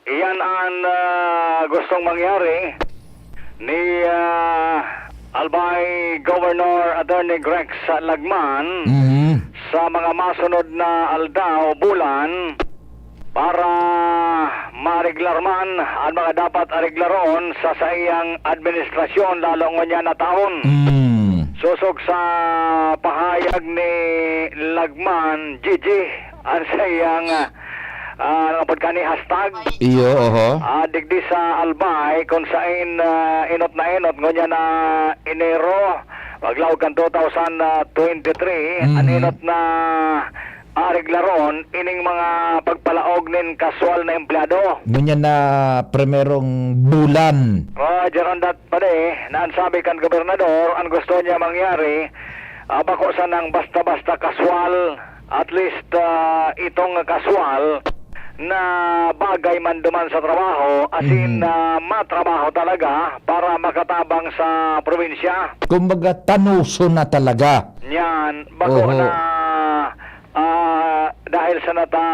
Iyan ang ah, gustong mangyari ni ah, Albay Governor Attorney Grex Lagman Mhm. sa mga masunod na aldaw, bulan, para maariglar man ang mga dapat ariglaron sa saiyang administrasyon, lalo ngunyan na taon. Mm. Sosog sa pahayag ni Lagman Gigi, ang saiyang ah, ah, ano pud kani, hashtag, Iyo, oho. ah, digdi sa Albay, kung sain ah, inot na inot, ngunyan na Enero, paglaog kan two thousand twenty-three, Mhm. ang inot na areglaron ining mga pagpalaog nin kaswal na empleyado. Ngunyan na primerong bulan. Ah, diyan ang dat padi, na ang sabi kan gobernador, ang gusto niya mangyari, ah, bako sanang basta-basta kaswal, at least ah, itong kaswal na bagay man duman sa trabaho, as in Mhm. ah, matrabaho talaga para makatabang sa probinsya. Kumbaga, tanuso na talaga. Niyan, bako Oho. na ah, dahil sa nata,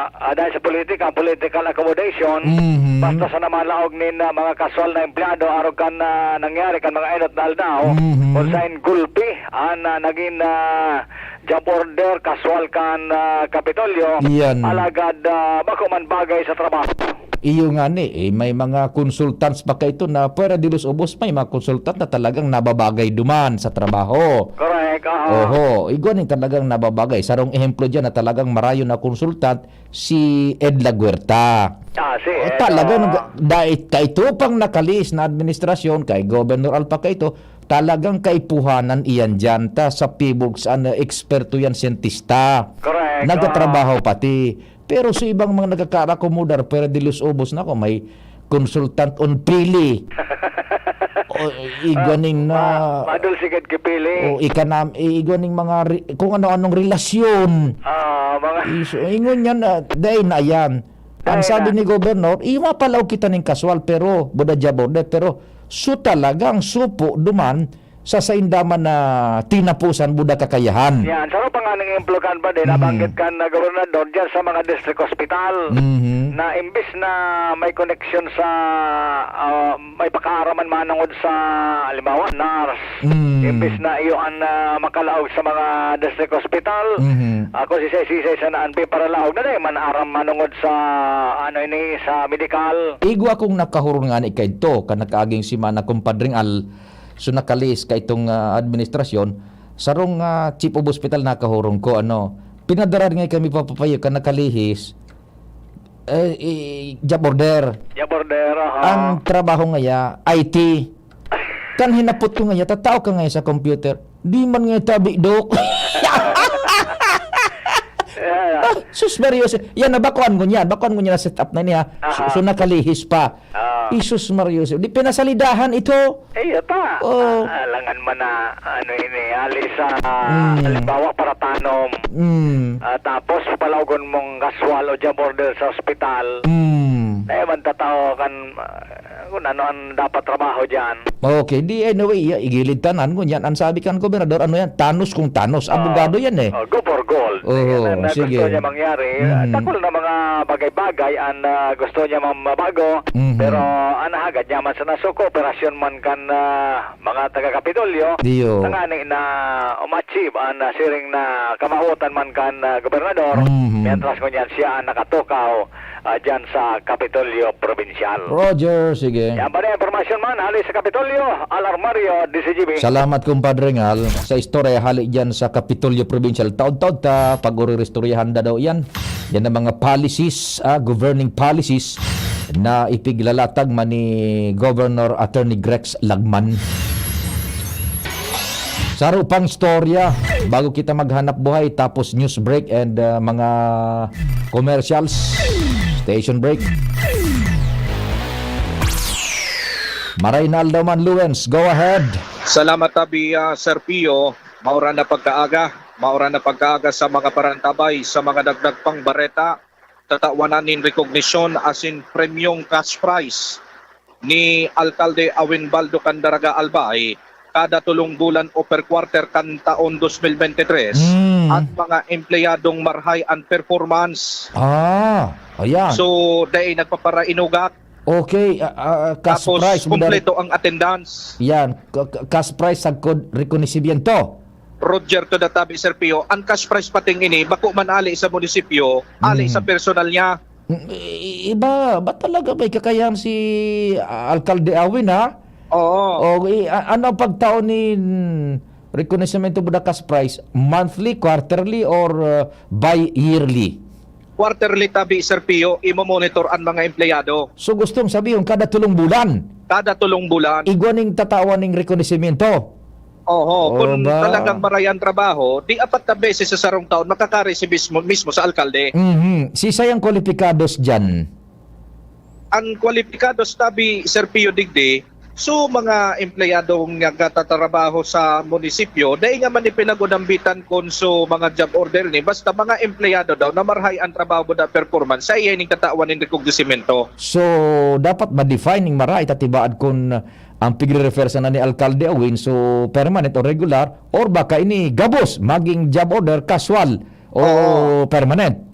ah, dahil sa politika, political accommodation, Mhm. basta sa namalaog nin ah, mga kaswal na empleyado, arog kan ah, nangyari kan mga inot na aldaw, Mhm. kung sain gulpi ang ah, naging ah, job order, kaswal kan ah, Kapitolyo, Iyan. alagad ah, bako man bagay sa trabaho. Iyo nga ni, eh, may mga consultants pa kaito na pwera di los ubos, may mga consultant na talagang nababagay duman sa trabaho. Correct, aha. Oho, igwa ni talagang nababagay. Sarong ehemplo diyan na talagang marayo na consultant, si Ed Laguerta. Ah, si Oh, Ed, talagang oo. nag- dahil kaito pang nakalis na administrasyon, kay Governor Alpa kaito, talagang kaipuhanan iyan diyan ta sa PHIVOLCS, ano, eksperto yan, siyentista. Correct, Nagtatrabaho pati. Pero sa ibang mga nagkakarakomodar, pwera di los ubos na ako, may consultant on pili. O, iganing na Ma- madulsigad kipili. O, ikanam, iganing mga re- kung ano-anong relasyon. Ah, mga Iso, ingon yan, ah, dahil na yan. Ang sabi ni Gobernador, "Iyo, mapalaog kita ning kaswal, pero buda job order, pero su talagang supo duman sa sainda man na tinapusan buda kakayahan." Yan. Saro pa nga ning implukan pa din, nabanggit kan, ah, gobernador dyan sa mga district hospital Mhm. na imbis na may koneksyon sa, ah, may pakaaraman manungod sa, halimbawa, nurse, Mm. imbis na iyo an, ah, makalaog sa mga district hospital, Mhm. ah, kung sisay-sisay sana an piparalaog na dai man aram manungod sa, ano ini, sa medikal. Igwa kong nakahurong ngani kaidto, kan nakaaging semana, Kumpadring Al, so nakalihis ka itong, ah, administrasyon, sarong, ah, chief of hospital nakahurong ko, ano, pinadara ngani kami papapayo kan nakalihis, eh, i-, job order. Job order, aha. Ang trabaho ngaya, I T. Kan hinapot ko ngaya, tatao ka ngaya sa computer. Di man ngaya tabi, Dok. Yeah. Ah, sus, Mario, si-, yan na, bakuan ko niyan. Bakuan ko niyan na set up na niya. So, Aha. so nakalihis pa. Ah. Jesus Mario, si-, di pinasalidahan ito. Eh, iyo ta. Oo. Ah, alangan man na, ano ini, hali sa, Mm. halimbawa, paratanom. Mm. Ah, tapos, palaogon mong kaswal o job order sa ospital. Mm. Eh, man tatao kan, ah, kung ano ang dapat trabaho dyan. Okay, di anyway, iya, igilid tanan, ngunyan. Ang sabi kan gobernador, ano yan? Tanos kung tanos. Ah, Abogado yan eh. Oh, go for gold. Oo, Yan ang, ah, sige. gusto niya mangyari. Mhm. Dakul na mga bagay-bagay ang, ah, gusto niya mang mabago. Mhm. Pero ang hagad niya man sa naso, kooperasyon man kan, ah, mga taga-Kapitolyo, Diyo. tangani na umachieve ang, ah, siring na kamawotan man kan, ah, gobernador, Mhm. mientras ngunyan siya ang nakatukaw ah, dyan sa Kapitolyo Probinsyal. Roger, sige. Yan pa na impormasyon man, hali sa Kapitolyo, Al Armario, D C G B. Salamat, Kumpadre Ngal, sa istorya hali dyan sa Kapitolyo Probinsyal. Taod-taod ta pag-uriristoryahan da daw yan. Yan ang mga policies, ah, governing policies na ipiglalatag man ni Governor Attorney Grex Lagman. Saro pang istorya bago kita maghanap buhay, tapos news break and, ah, mga commercials. Station break. Maray na aldaw man, Luens. Go ahead. Salamat tabi, ah, Sir Pio. Maura na pagkaaga. Maura na pagkaaga sa mga parantabay, sa mga dagdag pang bareta. Tatawan na nin rekognisyon asin premyong cash prize ni Alkalde Awin Baldo Candaraga Albay kada tulong bulan o per quarter kan taon dos mil bente tres Mm. at mga empleyadong marhay an performance. Ah, ayan. So, dai nagpaparainugak. Okay, ah, ah, cash Tapos, prize, kumpleto ang attendance. Yan, ka-, ka-, cash prize sagkod rekonosimiento. Roger to the tabi, Sir Pio, ang cash prize pating ini, bako man ali sa munisipyo, ali Mm. sa personal niya. Mm, i-, iba, ba talaga may kakayahan si, ah, Alkalde Awin, ha? Oo. O, i-, a-, ano ang pagtao ni, mm, rekonosimento buda cash prize? Monthly, quarterly, or, uh, bi-yearly? Quarterly tabi, Sir Pio, imo-monitor ang mga empleyado. So, gustong sabihon, kada tulong bulan? Kada tulong bulan. Igwa ning tatawan ning rekonosimento? Oho, Oh, kung ba? talagang maray ang trabaho, di apat na beses sa sarong taon makaka-receive mismo, mismo sa alkalde. Mhm. Sisay ang kwalipikados diyan? Ang kwalipikados tabi, Sir Pio, digdi, so mga empleyadong nagtatrabaho sa munisipyo, dai nga man ipinag-unambitan kun so mga job order ni, basta mga empleyado daw na marahay ang trabaho da performance, sa iya ining tatawan nin rekognisisimento. So, dapat ma-define ning marahay, ta tibaad kun ang pigre-refer sana ni Alkalde Awin, so permanent o regular, or baka ini gabos, maging job order, casual o Oo. permanent?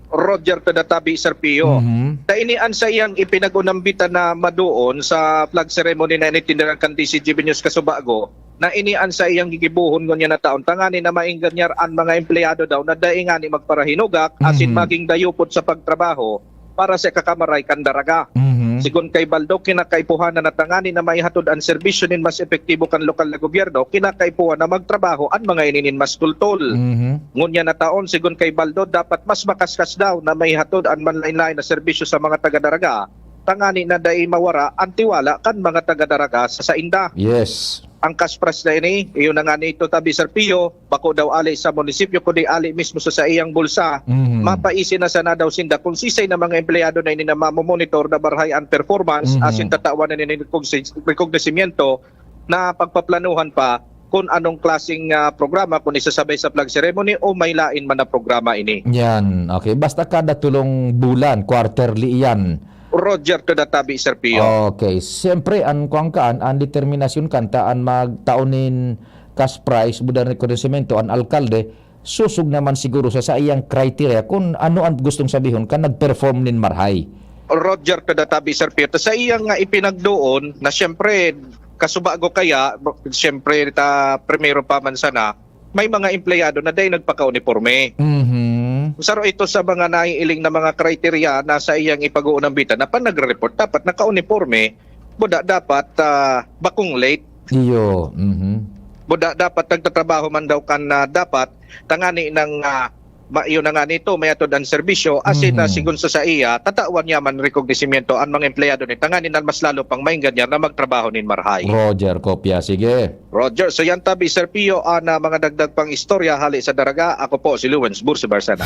Roger to the tabi, Sir Pio. Mhm. Ta ini an sa iyang ipinag-unambitan na madoon sa flag ceremony na initindiran kan D C G B News Kasubago, na ini an sa iyang gigibohon ngunyan na taon, tangani na maenganyar an mga empleyado daw na dai ngani magparahinugak, asin Mhm. maging dayupod sa pagtrabaho para sa kakamaray kan daraga. Mhm. Sigon kay Baldo, kinakaipuhan na tangani na maihatod an serbisyo nin mas epektibo kan lokal na gobyerno, kinakaipuhan na magtrabaho an mga ini nin mas tultol. Mhm. Ngunyan na taon, sigon kay Baldo, dapat mas makaskas daw na maihatod an manlain-lain na serbisyo sa mga taga-daraga, tangani na dai mawara an tiwala kan mga taga-daraga sa sainda. Yes. Ang cash prize na ini, iyo na nga nito tabi, Sir Pio, bako daw ali sa munisipyo, kundi ali mismo sa saiyang bulsa. Mhm. Mapaisi na sana daw sinda kung sisay na mga empleyado na ini na mamomonitor na marahay an performance, Mhm. asin tatawan na nin recognis-, recognisimiento na pagpaplanuhan pa kung anong klaseng, ah, programa, kung isasabay sa flag ceremony o may lain man na programa ini. Yan, okay. Basta kada tulong bulan, quarterly iyan. Roger, kada tabi, Sir Pio. Okay. Siyempre, an kuwan kaan, an determinasyon kan ta an magtao nin cash prize, buda rekonosimento, an alkalde, susog naman siguro sa saiyang criteria kung ano ang gustong sabihon kan nag-perform nin marhay. Roger, kada tabi, Sir Pio. Ta sa iyang, ah, ipinagdoon na siyempre, kasubago kaya, siyempre, ta, primero pa man sana, may mga empleyado na dai nagpaka-uniporme. Mhm. Saro ito sa mga naiiling na mga kriterya na sa iyang ipag-uunambitan na pan nagre-report, dapat naka-uniporme. Buda dapat, ah, bakong late. Iyo, mhm. Buda dapat nagtatrabaho man daw kan, ah, dapat tangani ng, ah, ma-, iyo na nga nito, may atod ang serbisyo, asin na Mhm. sigon sa saiya, tatawan niya man rekognisisyento ang mga empleyado ni tangani na mas lalo pang maenganyar na magtrabaho nin marhay. Roger, kopya, sige. Roger, so yan tabi, Sir Pio, an, ah, mga dagdag pang istorya hali sa Daraga. Ako po si Lawrence Bursi Barcena.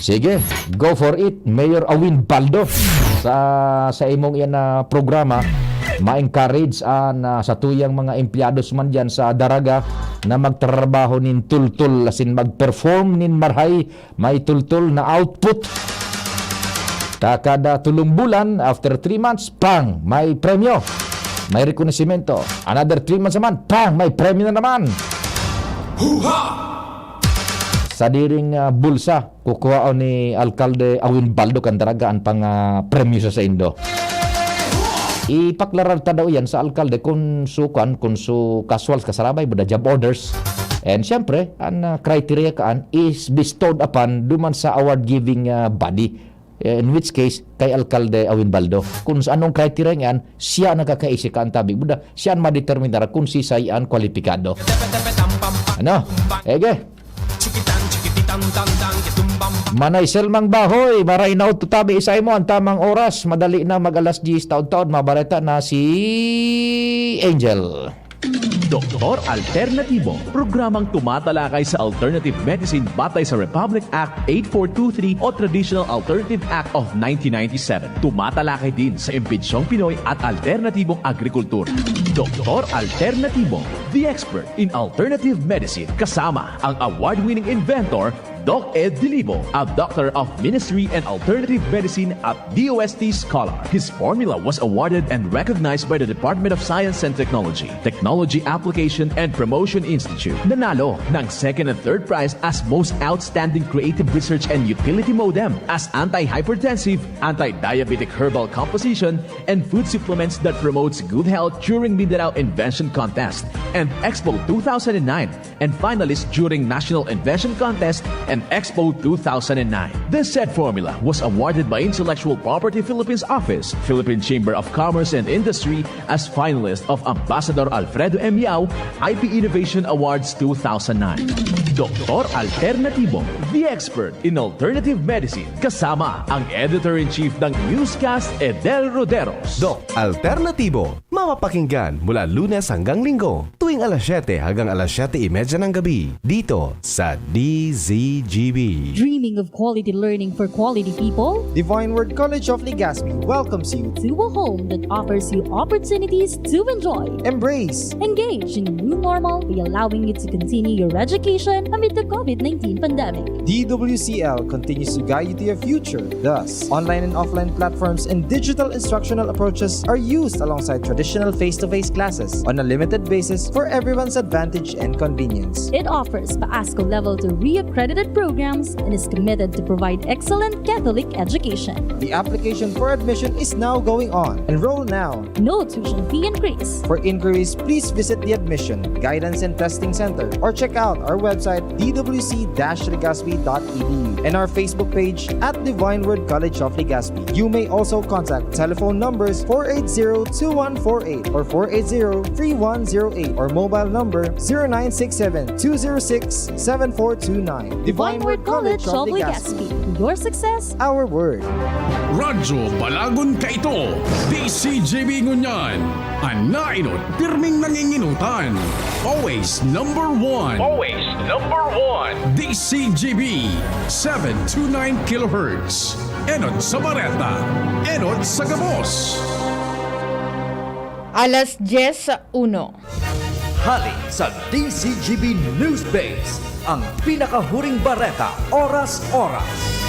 Sige, go for it, Mayor Awin Baldo. Sa, sa imong iyan na programa, ma-encourage an, ah, sa tuyang mga empleyados man diyan sa Daraga na magtrabaho nin tultol, asin mag-perform nin marhay, may tultol na output. Ta kada tulong bulan, after three months, pang, may premyo. May rekonosimento. Another three months naman, pang, may premyo na naman. Huha! Sa diring, ah, bulsa, kukuhaon ni Alkalde Awin Baldo kan Daraga an pang, ah, premyo sa saindo. Ipaklarar ta daw yan sa alkalde kung su-, kwan, kung su casual kasarabay, buda job orders. And siyempre, an, ah, criteria kaan is bestowed upon duman sa award-giving, ah, body. Eh, in which case, kay Alkalde Awin Baldo. Kung sa anong criteria yan, siya nakakaisi kaan tabi. Buda, siya an madeterminar kung sisay an kwalipikado. Ano? Ege. Manay Selmang Bahoy, maray na tabi sa imo an tamang oras. Madali na, mag-alas diyes taon-taon. Mabareta na si Angel. Doktor Alternatibo, programang tumatalakay sa alternative medicine batay sa Republic Act eight four two three o Traditional Alternative Act of nineteen ninety-seven. Tumatalakay din sa imbensyong Pinoy at alternatibong agrikultura. Doktor Alternatibo, the expert in alternative medicine, kasama ang award-winning inventor, Doc Ed Dilibo, a Doctor of Ministry and Alternative Medicine at D O S T scholar. His formula was awarded and recognized by the Department of Science and Technology, Technology Application and Promotion Institute. Nanalo ng second and third prize as Most Outstanding Creative Research and Utility Modem as Anti-Hypertensive, Anti-Diabetic Herbal Composition, and Food Supplements that Promotes Good Health during Mindanao Invention Contest and Expo two thousand nine, and finalist during National Invention Contest and Expo two thousand nine. This said formula was awarded by Intellectual Property Philippines Office, Philippine Chamber of Commerce and Industry as finalist of Ambassador Alfredo M. Yao I P Innovation Awards two thousand nine. Doktor Alternatibo, the expert in alternative medicine, kasama ang editor-in-chief ng Newscast, Edel Roderos. Doc Alternatibo, mapapakinggan mula Lunes hanggang Linggo, tuwing alas siyete hanggang alas siyete y media ng gabi, dito sa D Z G B. Dreaming of quality learning for quality people? Divine Word College of Legazpi welcomes you to a home that offers you opportunities to enjoy, embrace, engage in a new normal by allowing you to continue your education amid the COVID nineteen pandemic. D W C L continues to guide you to your future. Thus, online and offline platforms and digital instructional approaches are used alongside traditional face-to-face classes on a limited basis for everyone's advantage and convenience. It offers PASCO Level two reaccredited programs and is committed to provide excellent Catholic education. The application for admission is now going on. Enroll now. No tuition fee increase. For inquiries, please visit the Admission, Guidance and Testing Center or check out our website, d w c dash legazpi dot e d u, and our Facebook page at Divine Word College of Legazpi. You may also contact telephone numbers four eight zero two one four eight or four eight zero three one zero eight or mobile number zero nine six seven two zero six seven four two nine. Divine Word College of Legazpi. Your success, our word. Radyo Balagon Kaito, D C G B ngunyan. An naenot, pirming nanginginutan. Always number one. Always number one. D C G B, seven two nine kilohertz. Enot sa bareta, enot sa gabos. Alas diyes uno. Hali sa D Z G B Newsbase, ang pinakahuring bareta, oras-oras.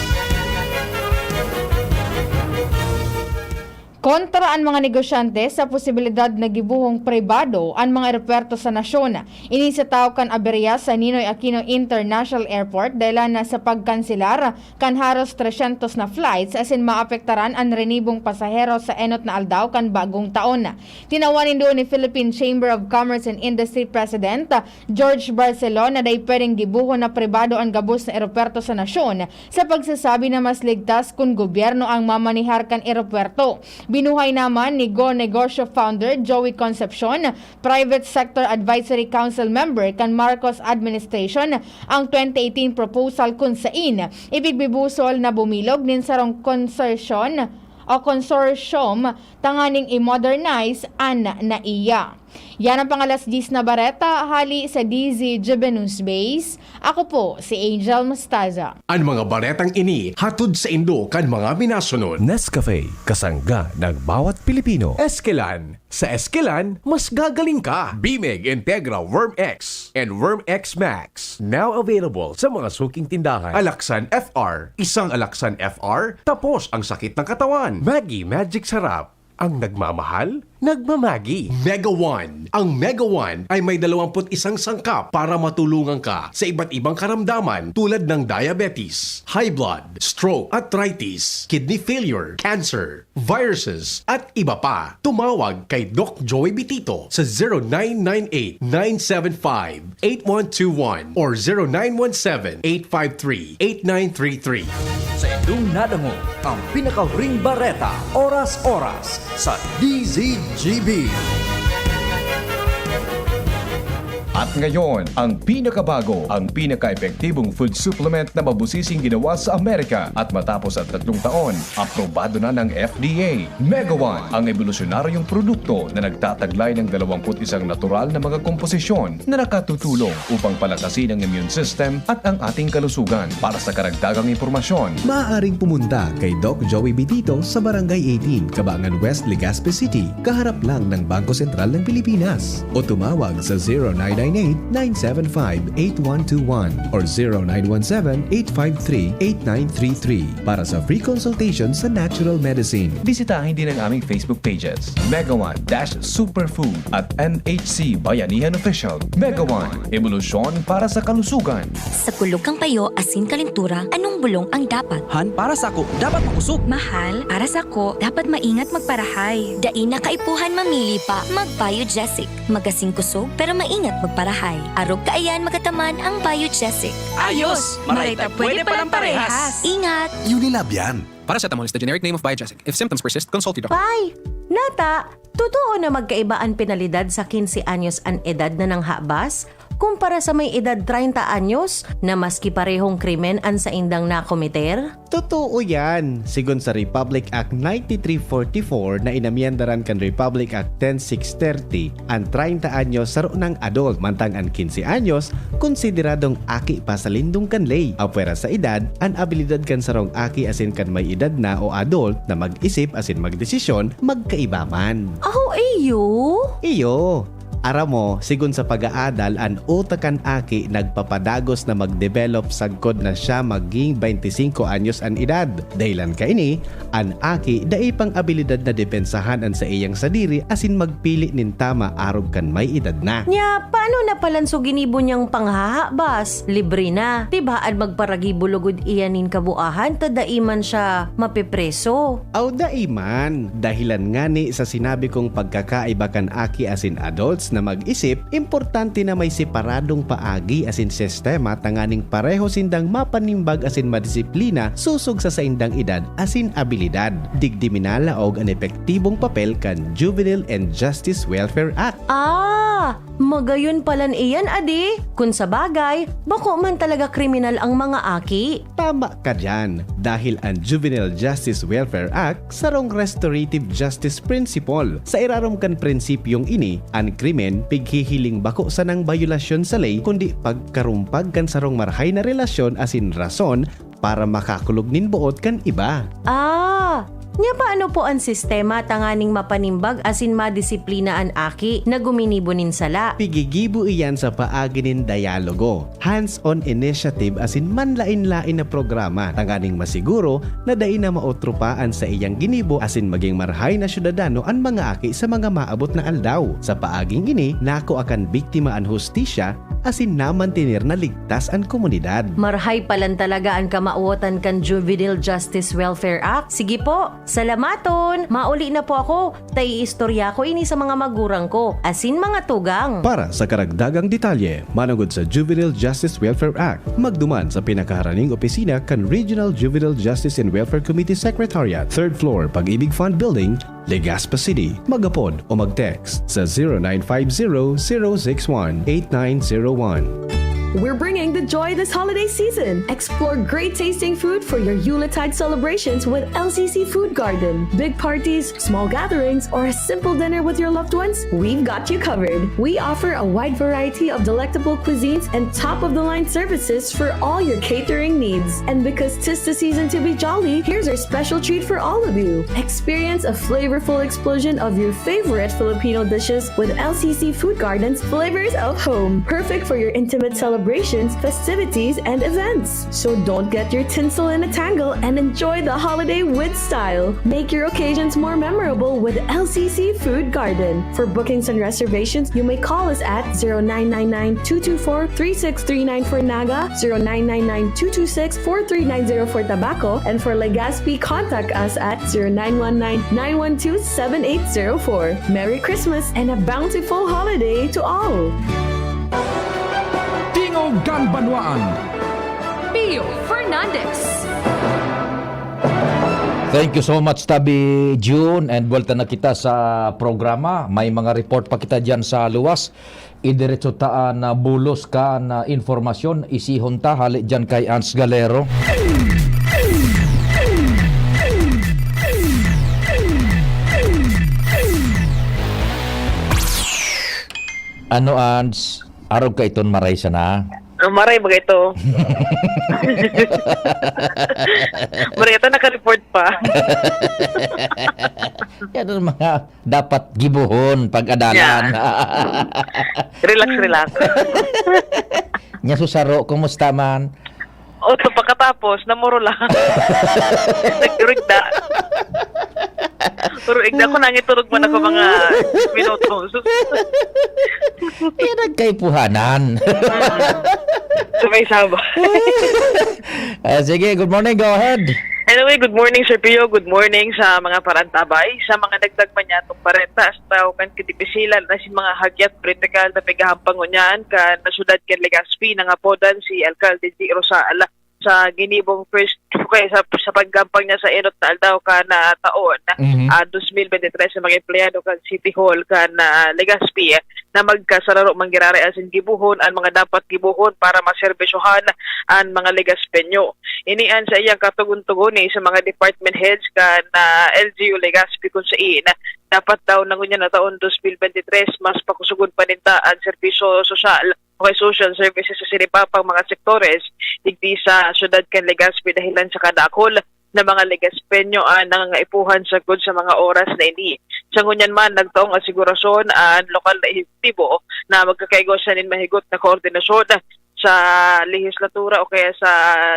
Kontra an mga negosyante sa posibilidad na gibohong pribado an mga eropuwerto sa nasyon. Ini sa tahaw kan aberya sa Ninoy Aquino International Airport, dahelan na sa pagkanselar kan haros tresyentos na flights asin maapektaran an rinibong pasahero sa enot na aldaw kan bagong taon. Tinawan nin duon ni Philippine Chamber of Commerce and Industry President George Barcelon na dai pwedeng gibohon na pribado an gabos na eropuwerto sa nasyon, sa pagsasabi na mas ligtas kun gobyerno ang mamanihar kan eropuwerto. Binuhay naman ni Go Negosyo founder Joey Concepcion, Private Sector Advisory Council member kan Marcos administration, ang twenty eighteen proposal kun sain ipigbibusol na bumilog nin sarong konsorsyon o consortium tanganing i-modernize an NAIA. Yan ang pangalas diyes na bareta hali sa D Z G B Newsbase. Ako po si Angel Mostaza. An mga baretang ini hatod saindo kan mga minasunod. Nescafe, kasangga ng bawat Pilipino. Eskelan, sa Eskelan, mas gagaling ka. Bimig Integra Worm X and Worm X Max, now available sa mga suking tindahan. Alaksan F R, isang Alaksan F R, tapos ang sakit ng katawan. Maggi Magic Sarap, ang nagmamahal, nagmamagi. Mega One. Ang Mega One ay may dalawampu't isang sangkap para matulungan ka sa iba't ibang karamdaman tulad ng diabetes, high blood, stroke, arthritis, kidney failure, cancer, viruses, at iba pa. Tumawag kay Doc Joey Bitito sa zero nine nine eight, nine seven five, eight one two one or zero nine one seven, eight five three, eight nine three three. Sa indong nadangog ang pinakahuring bareta, oras-oras sa D Z G B. At ngayon, ang pinakabago, ang pinaka-epektibong food supplement na mabusising ginawa sa Amerika at matapos ang tatlong taon, aprobado na ng F D A. Mega One, ang ebolusyonaryong produkto na nagtataglay ng dalawampu't isang natural na mga komposisyon na nakatutulong upang palakasin ang immune system at ang ating kalusugan. Para sa karagdagang impormasyon, maaaring pumunta kay Doc Joey Bitito sa Barangay eighteen, Kabangan West, Legazpi City, kaharap lang ng Bangko Sentral ng Pilipinas. O tumawag sa zero nine nine eight, nine seven five, eight one two one or zero nine one seven, eight five three, eight nine three three para sa free consultation sa natural medicine. Bisitahin din ang aming Facebook pages, Mega One dash Superfood at N H C Bayanihan Official. Mega One, ebolusyon para sa kalusugan. Sa kulog kan payo asin kalentura, anong bulong ang dapat? Han, para sako, dapat makosog. Mahal, para sako, dapat maingat magparahay. Dai na kaipuhan mamili pa, mag-Biogesic. Magasin kosog, pero maingat magparahay. Arog kaiyan magataman ang Biogesic. Ayos! Maray ta pwede palang parehas. Ingat! Unilab yan. Paracetamol is the generic name of Biogesic. If symptoms persist, consult your doctor. Pay, nata, totoo na magkaiba an penalidad sa quince anyos an edad na nanghabas kumpara sa may edad treinta anyos na maski parehong krimen an saindang nakometer? Totoo yan. Sigon sa Republic Act ninety-three forty-four na inamyendaran kan Republic Act ten six thirty, an treinta anyos saro nang adult, mantang an quince anyos konsideradong aki pa sa lindong kan ley. Apwera sa edad, an abilidad kan sarong aki asin kan may edad na o adult na mag-isip asin magdesisyon magkaiba man. Aho, iyo? Iyo. Aram mo, sigon sa pag-aadal, an utak kan aki nagpapadagos na mag-develop sagkod na siya maging twenty-cinco anyos an edad. Dahilan kaini, an aki dai pang abilidad na depensahan an saiyang sadiri asin magpili nin tama arog kan may edad na. Nya, paano na palan so ginibo niyang panghahabas? Libre na. Tibaad magparagibo lugod iyan nin kabuahan ta dai man siya mapepreso. Aw, dai man. Dahilan ngani sa sinabi kong pagkakaiba kan aki asin adults na mag-isip, importante na may separadong paagi asin sistema tanganing pareho sindang mapanimbag asin madisiplina sosog sa saindang edad asin abilidad. Digdi minalaog an epektibong papel kan Juvenile and Justice Welfare Act. Ah! Magayon palan iyan, adi? Kun sa bagay, bako man talaga kriminal ang mga aki. Tama ka diyan, dahil an Juvenile Justice Welfare Act sarong restorative justice principle. Sa irarom kan prinsipyong ini, an krimen pighihiling bako sanang bayolasyon sa ley kundi pagkarumpag kan sarong marahay na relasyon asin rason para makakulog nin boot kan iba. Ah! Nya paano po an sistema tanganing mapanimbag asin madisiplina an aki na guminibo nin sala? Pigigibo iyan sa paagi nin dialogo, hands-on initiative asin manlaen-laen na programa tanganing masiguro na dai na maotro pa an saiyang ginibo asin maging marhay na syudadano an mga aki sa mga maabot na aldaw. Sa paaging ini, nakua kan biktima an hustisya asin namantener na ligtas an komunidad. Marhay palan talaga an kamawotan kan Juvenile Justice Welfare Act. Sige po, salamaton! Mauli na po ako, ta iistorya ko ini sa mga magurang ko, asin mga tugang. Para sa karagdagang detalye, manongod sa Juvenile Justice Welfare Act, magduman sa pinakaharaning opisina kan Regional Juvenile Justice and Welfare Committee Secretariat, third floor, Pag-ibig Fund Building, Legazpi City. Mag-apod o mag-text sa zero nine five zero, zero six one, eight nine zero one. We're bringing the joy this holiday season. Explore great tasting food for your Yuletide celebrations with L C C Food Garden. Big parties, small gatherings, or a simple dinner with your loved ones, we've got you covered. We offer a wide variety of delectable cuisines and top-of-the-line services for all your catering needs. And because 'tis the season to be jolly, here's our special treat for all of you. Experience a flavorful explosion of your favorite Filipino dishes with L C C Food Garden's Flavors of Home. Perfect for your intimate celebrations, festivities, and events. So don't get your tinsel in a tangle and enjoy the holiday with style. Make your occasions more memorable with L C C Food Garden. For bookings and reservations, you may call us at zero nine nine nine, two two four, three six three nine for Naga, zero nine nine nine, two two six, four three nine zero for Tabaco, and for Legazpi, contact us at zero nine one nine, nine one two, seven eight zero four. Merry Christmas and a bountiful holiday to all! Tingog kan Banwaan. Pio Fernandez. Thank you so much, Tabi June, and buwelta na kita sa programa. May mga report pa kita diyan sa luwas. Idiretso ta an, ah, bulos kan, ah, informasyon. Isihon ta hali diyan kay Ans Galero. Ano, Ans? Arog ka iton maray sana? Ah, maray, bagay ito. Maray ito, naka-report pa. Yan ang mga dapat gibohon pag-adalan. Yeah. Relax, relax. Nya susaro, kumusta man? O, so pagkatapos, namuro lang. Nagturog na. Turog na ako, nangiturog man ako mga minuto. Yan ang kaipuhanan. Sabay-sabay. Ah, sige, good morning, go ahead. Anyway, good morning, Sir Pio. Good morning sa mga parantabay. Sa mga nagdagman niya itong parenta, sa tao kan kitipisilan na si mga hagyat politikal na pighahampang ngunyan kan na syudad kan Legazpi, nangapodan si Alcalde G. Rosal sa ginibong first, okay, sa, sa paggampang niya sa enot na aldaw kan, ah, taon, Mhm. ah, dos mil bente tres sa mga empleyado kan City Hall kan, ah, Legazpi, eh, na magkasararo man giraray asin gibohon an mga dapat gibohon para maserbisyohan an mga Legazpeño. Ini an sa iyang katugon-tugoni sa mga department heads kan, ah, L G U Legazpi, kun sain dapat daw na ngunyan na taon dos mil bente tres, mas pakusugon pa ninda an serbisyo sosyal o kay social services sa sinipapang mga sektores, digdi sa syudad kan Legazpi, dahilan sa kadakol na mga Legazpeño an nangangaipuhan sagkod sa mga oras na ini. Sa ngunyan man, nagtaong asigurasyon an lokal na ehekutibo na magkakaigwa siya nin mahigot na koordinasyon sa lehislatura o kaya sa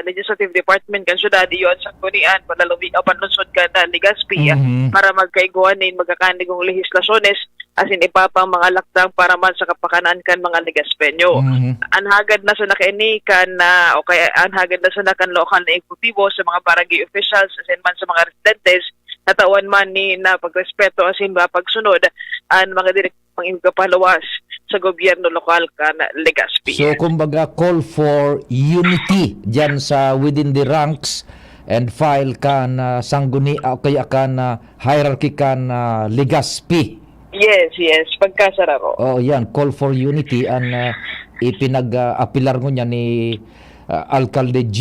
legislative department kan syudad, iyo an sanggunian panlalawigan o panlungsod kan Legazpi, Mhm. para magkaigwa nin magkakanigong lehislasyones asin iba pang mga lakdang para man sa kapakanan kan mga Legazpeño. Mhm. An hagad na sana kaini kan, ah, o kaya an hagad na sana kan lokal na ehekutibo sa mga barangay officials asin man sa mga residentes, na tawan man ni na pagrespeto asin mapagsunod an mga direktang ipagpaluwas sa gobyerno lokal kan Legazpi. So, kumbaga, call for unity diyan sa within the ranks and file kan, ah, sangguni-, ah, kaya kan, ah, hierarchy kan, ah, Legazpi. Yes, yes. Pagkasararo. Oo, yan. Call for unity an, ah, ipinag-, ah, apilar ngunyan ni, ah, Alcalde G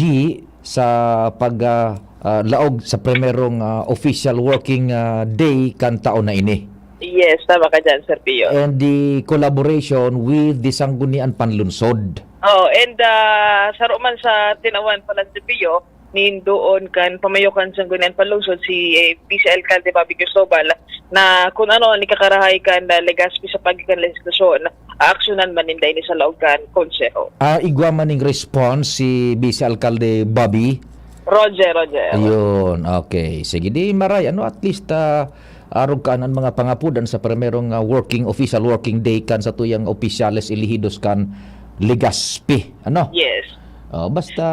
sa pag, ah, ah, laog sa primerong, ah, official working, ah, day kan taon na ini. Yes, tama ka dyan, Sir Pio. And the collaboration with the Sangguniang Panlungsod. Oh, and, ah, saro man sa tinawan pala, Sir Pio, nin doon kan pamayo kan Sangguniang Panlungsod, si, eh, Vice Alcalde Bobby Cristobal, na kun ano an ikakarahay kan, ah, Legazpi sa paagi kan lehislasyon, aaksyonan man ninda ini sa laog kan konseho. Ah, igwa man ning response si Vice Alcalde Bobby? Roger, Roger. Ayun, okay. Sige, di maray, ano, at least, ah, arog kan an mga pangapudan sa primerong, ah, working, official working day kan satuyang opisyales elehidos kan Legazpi, ano? Yes. Oh, basta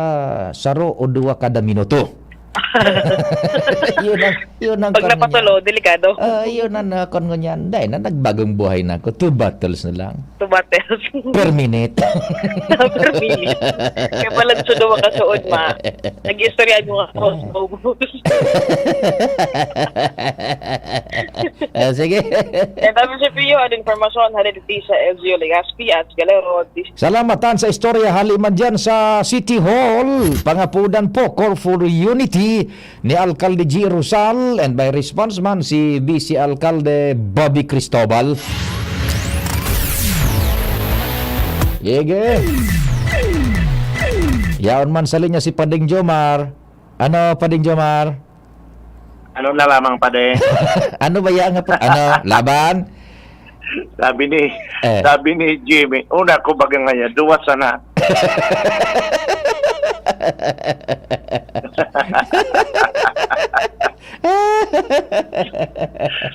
saro o duwa kada minuto. Yun ang, yun ang Pag kwan napatulo, niya. Delikado. Ah, yun ang, ah, kwan niyan. Dahil na nagbagong buhay na ako. Two bottles na lang. Two bottles. Per minute. Per minute. Kaya pala sa duwa ka suod, ma. Nag-istorya mo nga ako sa ubos. Ah, sige. And I'm si Pio, ang informasyon, hali dito sa L G U Legazpi at Galero. Salamat, Tan, sa istorya. Hali man dyan sa City Hall, pangapudan po, Call for Unity ni Alcalde G. Rosal, and by response man, si Vice Alcalde Bobby Cristobal. Sige. Yaon man sa linya si Pading Jomar. Ano, Pading Jomar? Ano na lamang, Pade? Ano ba yan nga pa-, ano, laban? Sabi ni, Eh. sabi ni Jimmy, "Una ko baga ngayon, duwa sana."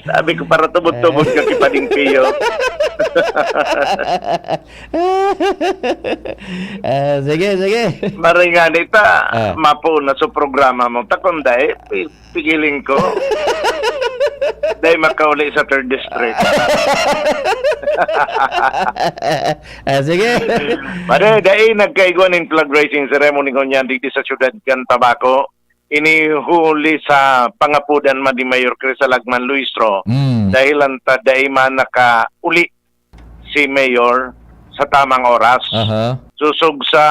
Sabi ko, "Para tubod-tubod ka, Kipading Pio." Ah, sige, sige. Maray nga nita, Ah. mapo na sa programa mo. Takon dai, pi-, pigiling ko. Dai makauli sa third district. Ah, sige. Pare, dai nagkaigwa nin flag raising ceremony ngunyan digdi sa siyudad kan Tabaco. Ini huli sa pangapudan man ni Mayor Crisalagman Luistro. Mm. Dahil ang ta-, dai man nakauli si Mayor sa tamang oras. Aha. Susog sa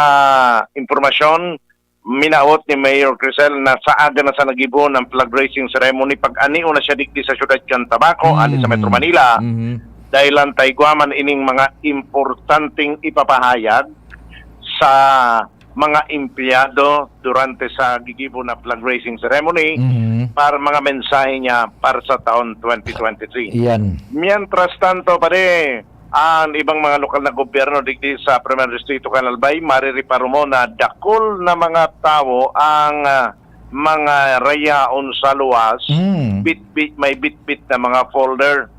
impormasyon, minaot ni Mayor Crisel na sa aga na sa nag-ibon ang flag raising ceremony pag-anion na siya digdi sa siyudad kan Tabaco, Mm. ali sa Metro Manila. Mhm. Dahil lang taigwa man ining mga importanteng ipapahayag sa mga empleyado durante sa gigibo na flag raising ceremony Mhm. para mga mensahe niya para sa taon twenty twenty-three. Iyan. Mientras tanto, pare, ang ibang mga lokal na gobyerno digdi sa Primer Distrito kan Albay, marireparo mo na dakul na mga tawo ang, ah, mga rayaon sa luwas, Mm. bitbit, may bitbit na mga folder.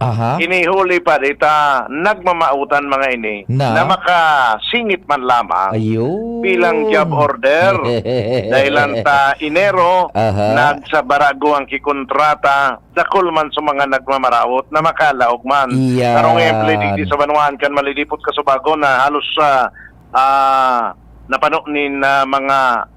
Aha. Ini huli pa dita, nagmamautan mga ini Na? na makasingit man lamang Ayun. bilang job order. Dahil lang ta Enero, Aha. nagsabarago ang kikontrata, dakul man sa mga nagmamaraot na makalaog man. Iyan. Karong empley digdi sa banwaan kan Malilipot, Kasubago na halos sa, ah, napano nin, ah, mga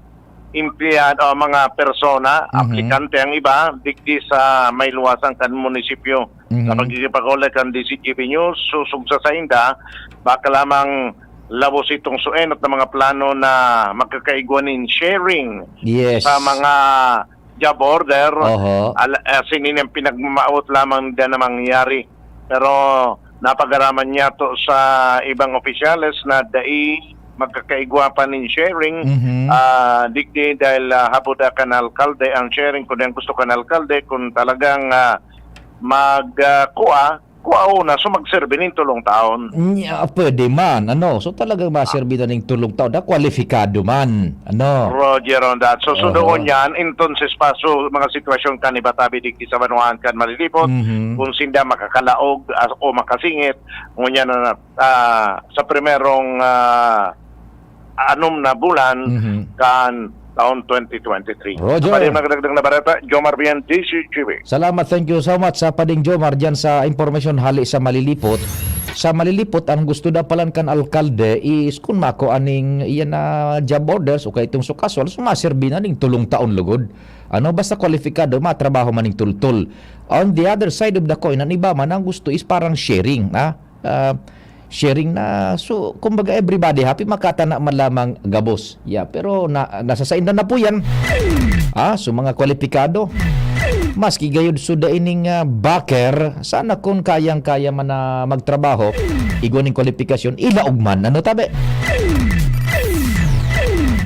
empleyado o mga persona, Mhm. aplikante ang iba, digdi sa may luwasan kan munisipyo. Mhm. Sa pagkikipag-uli kan D Z G B News, susog sa sainda, baka lamang labos itong suenot na mga plano na magkakaigwa nin sharing Yes. sa mga job order. Oho. Al-, asin ini ang pinagmamaot lamang din na mangyari. Pero napagaraman niya to sa ibang opisyales na dai magkakaigwa pa nin sharing, Mhm. ah, digdi dahil, ah, habuda kan alkalde ang sharing, kung ang gusto kan alkalde, kung talagang, ah, mag, ah, kua, kua una, so magserbi nin tulong taon. Nya, pwede man, ano? So talagang maserbi na ning tulong taon na kwalipikado man, ano? Roger on that. So, Oho. sudoon yan, entonces pa, so, mga sitwasyon kan iba tabi digdi sa banwaan kan Malilipot, Mhm. kung sinda makakalaog, ah, o makasingit, ngunyan na, ah, sa primerong, ah, anom na bulan Mhm. kan taon twenty twenty-three. Roger. Pwede magdagdag na bareta, Jomar Bien, D Z G B. Salamat, thank you so much sa Pading Jomar dyan sa impormasyon hali sa Malilipot. Sa Malilipot, ang gusto daw palan kan alkalde is kun mako aning iyan na job orders o kaya itong sukaswal, so maserbi na ning tulong taon lugod. Ano, basta kwalipikado, matrabaho man ning tultol. On the other side of the coin, ang iba man ang gusto is parang sharing, ha? Ah, sharing na, so, kumbaga, everybody happy, makatana man lamang gabos. Yeah, pero na, nasa sainda na po yan. Ah, so, mga kwalipikado. Maski gayod suda ining, ah, backer, sana kung kayang-kaya man na magtrabaho, igwa ning kwalipikasyon, ilaog man. Ano tabi?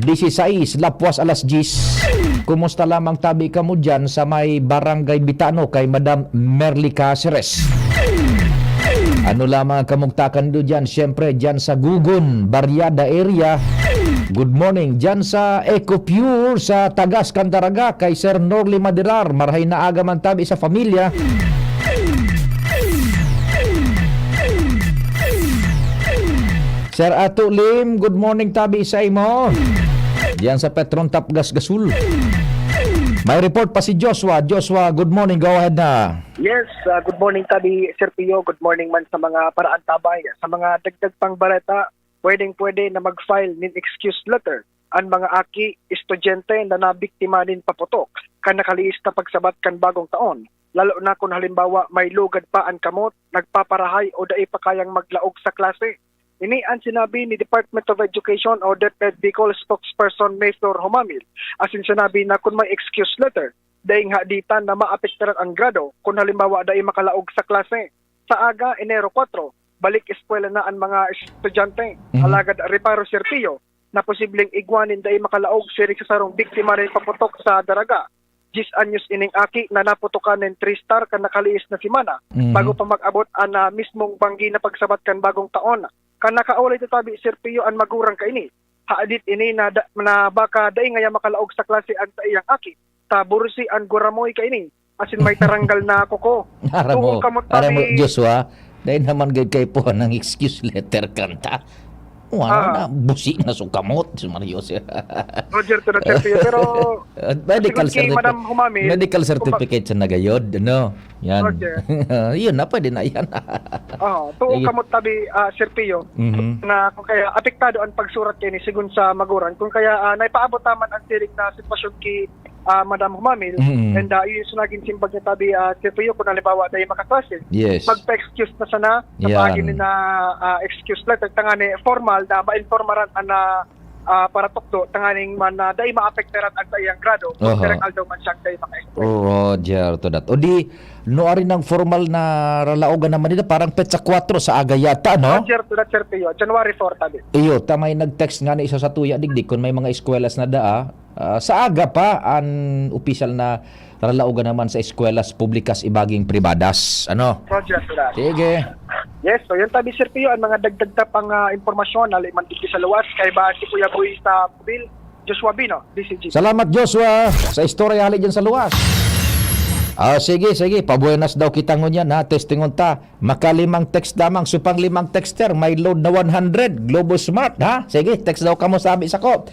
Dieciséis, lapwas alas diyes. Kumusta lamang tabi kamo diyan sa may Barangay Bitano kay Madam Merly Caceres? Ano lamang ang kamugtakan nindo diyan? Siyempre, diyan sa Gugon, Barriada area. Good morning. Diyan sa Eco Pure sa Tagas, Candaraga kay Sir Norly Madirar. Marahay na aga man tabi sa pamilya. Sir Ato Lim, good morning tabi sa imo. Diyan sa Petron Tapgas Gasul. May report pa si Joshua. Joshua, good morning. Go ahead na. Yes, uh, good morning tabi Sir Pio. Good morning man sa mga paraantabay. Sa mga dagdag pang bareta, pwedeng-pwede na mag-file nin excuse letter an mga aki, estudyante na nabiktima nin paputok kan nakaliis na pagsabat kan bagong taon, lalo na kun halimbawa may lugad pa an kamot, nagpaparahay o dai pa kayang maglaog sa klase. Ini an sinabi ni Department of Education o DepEd Bicol spokesperson Mayflor Humamil, asin sinabi na kun may excuse letter, daing haditan na maapektaran ang grado kun halimbawa dai makalaog sa klase. Sa aga, Enero kuwatro, balik eskwela na an mga estudyante. Mhm. Alagad reparo, Sir Pio, na posibleng igwa nin dai makalaog siring sa sarong biktima nin paputok sa Daraga. Diyes anyos ining aki na naputokan nin three-star kan nakaliis na semana, Mhm. bago pa mag-abot an, ah, mismong banggi na pagsabat kan bagong taon. Kan nakaulay tatabi, Sir Pio, an magurang kaini. Hadit ini na, da, na baka dai ngaya makalaog sa klase an saiyang aki. Ta bursi an guramoy kaini. Asin may taranggal na kuko. Aram mo, Buong kamot aram mo, tabi. Joshua, dai naman gayud kaipuhan ng excuse letter kanta. Wala Ah. na, busi na su kamot, si Mario. Roger to na, Sir Pio. Pero, Uh, medical sigon ki certifi- Madam Humamil, medical kumba- certificate sa nagayod, no? Yan. Roger. Yun na, pwede na yan. Oo, tuo Sige. kamot tabi, ah, Sir Pio, Mhm. na kung kaya apektado ang pagsurat kaini sigon sa magurang. Kung kaya, ah, naipaabot naman ang siring na sitwasyon ki, ah, Madam Humamil, Mhm. and, ah, yun yung naging simbag niya tabi, ah, Sir Pio, kung halimbawa dai makaklase, Yes. magpa-excuse na sana sa Yan. paagi na, ah, excuse letter, tangani formal na mainformaran ang, ah, ah, paratukdo, tanganing man na dai maapektaran ang saiyang grado, kung Oho. pirang aldaw man siyang dai maka-eskwela. Oo, Roger, to that. O di, no, ari nang formal na ralaogan naman nila, parang petsa kwatro sa aga yata, no? Roger, to that, Sir Pio. January four, tabi. Iyo, ta may nag-text nga na isa sa tuya, digdi, kung may mga eskwela na daa, ah, sa aga pa, an opisyal na ralaogan naman sa eskwela publika ibaging pribadas. Ano? Roger, to that. Sige. Yes, so yun tabi, Sir Pio, ang mga dagdag ta pang, ah, impormasyon, hali man digdi sa luwas, kaiba si Kuya Boy sa Mobile, Joshua Bino, D C G. Salamat, Joshua, sa istorya hali dyan sa luwas. Ah, sige, sige, pabuenas daw kita ngunyan, ha? Testingon ta. Makalimang text lamang, supang limang texter, may load na one hundred, Globo Smart, ha? Sige, text daw kamo, sabi sa ko.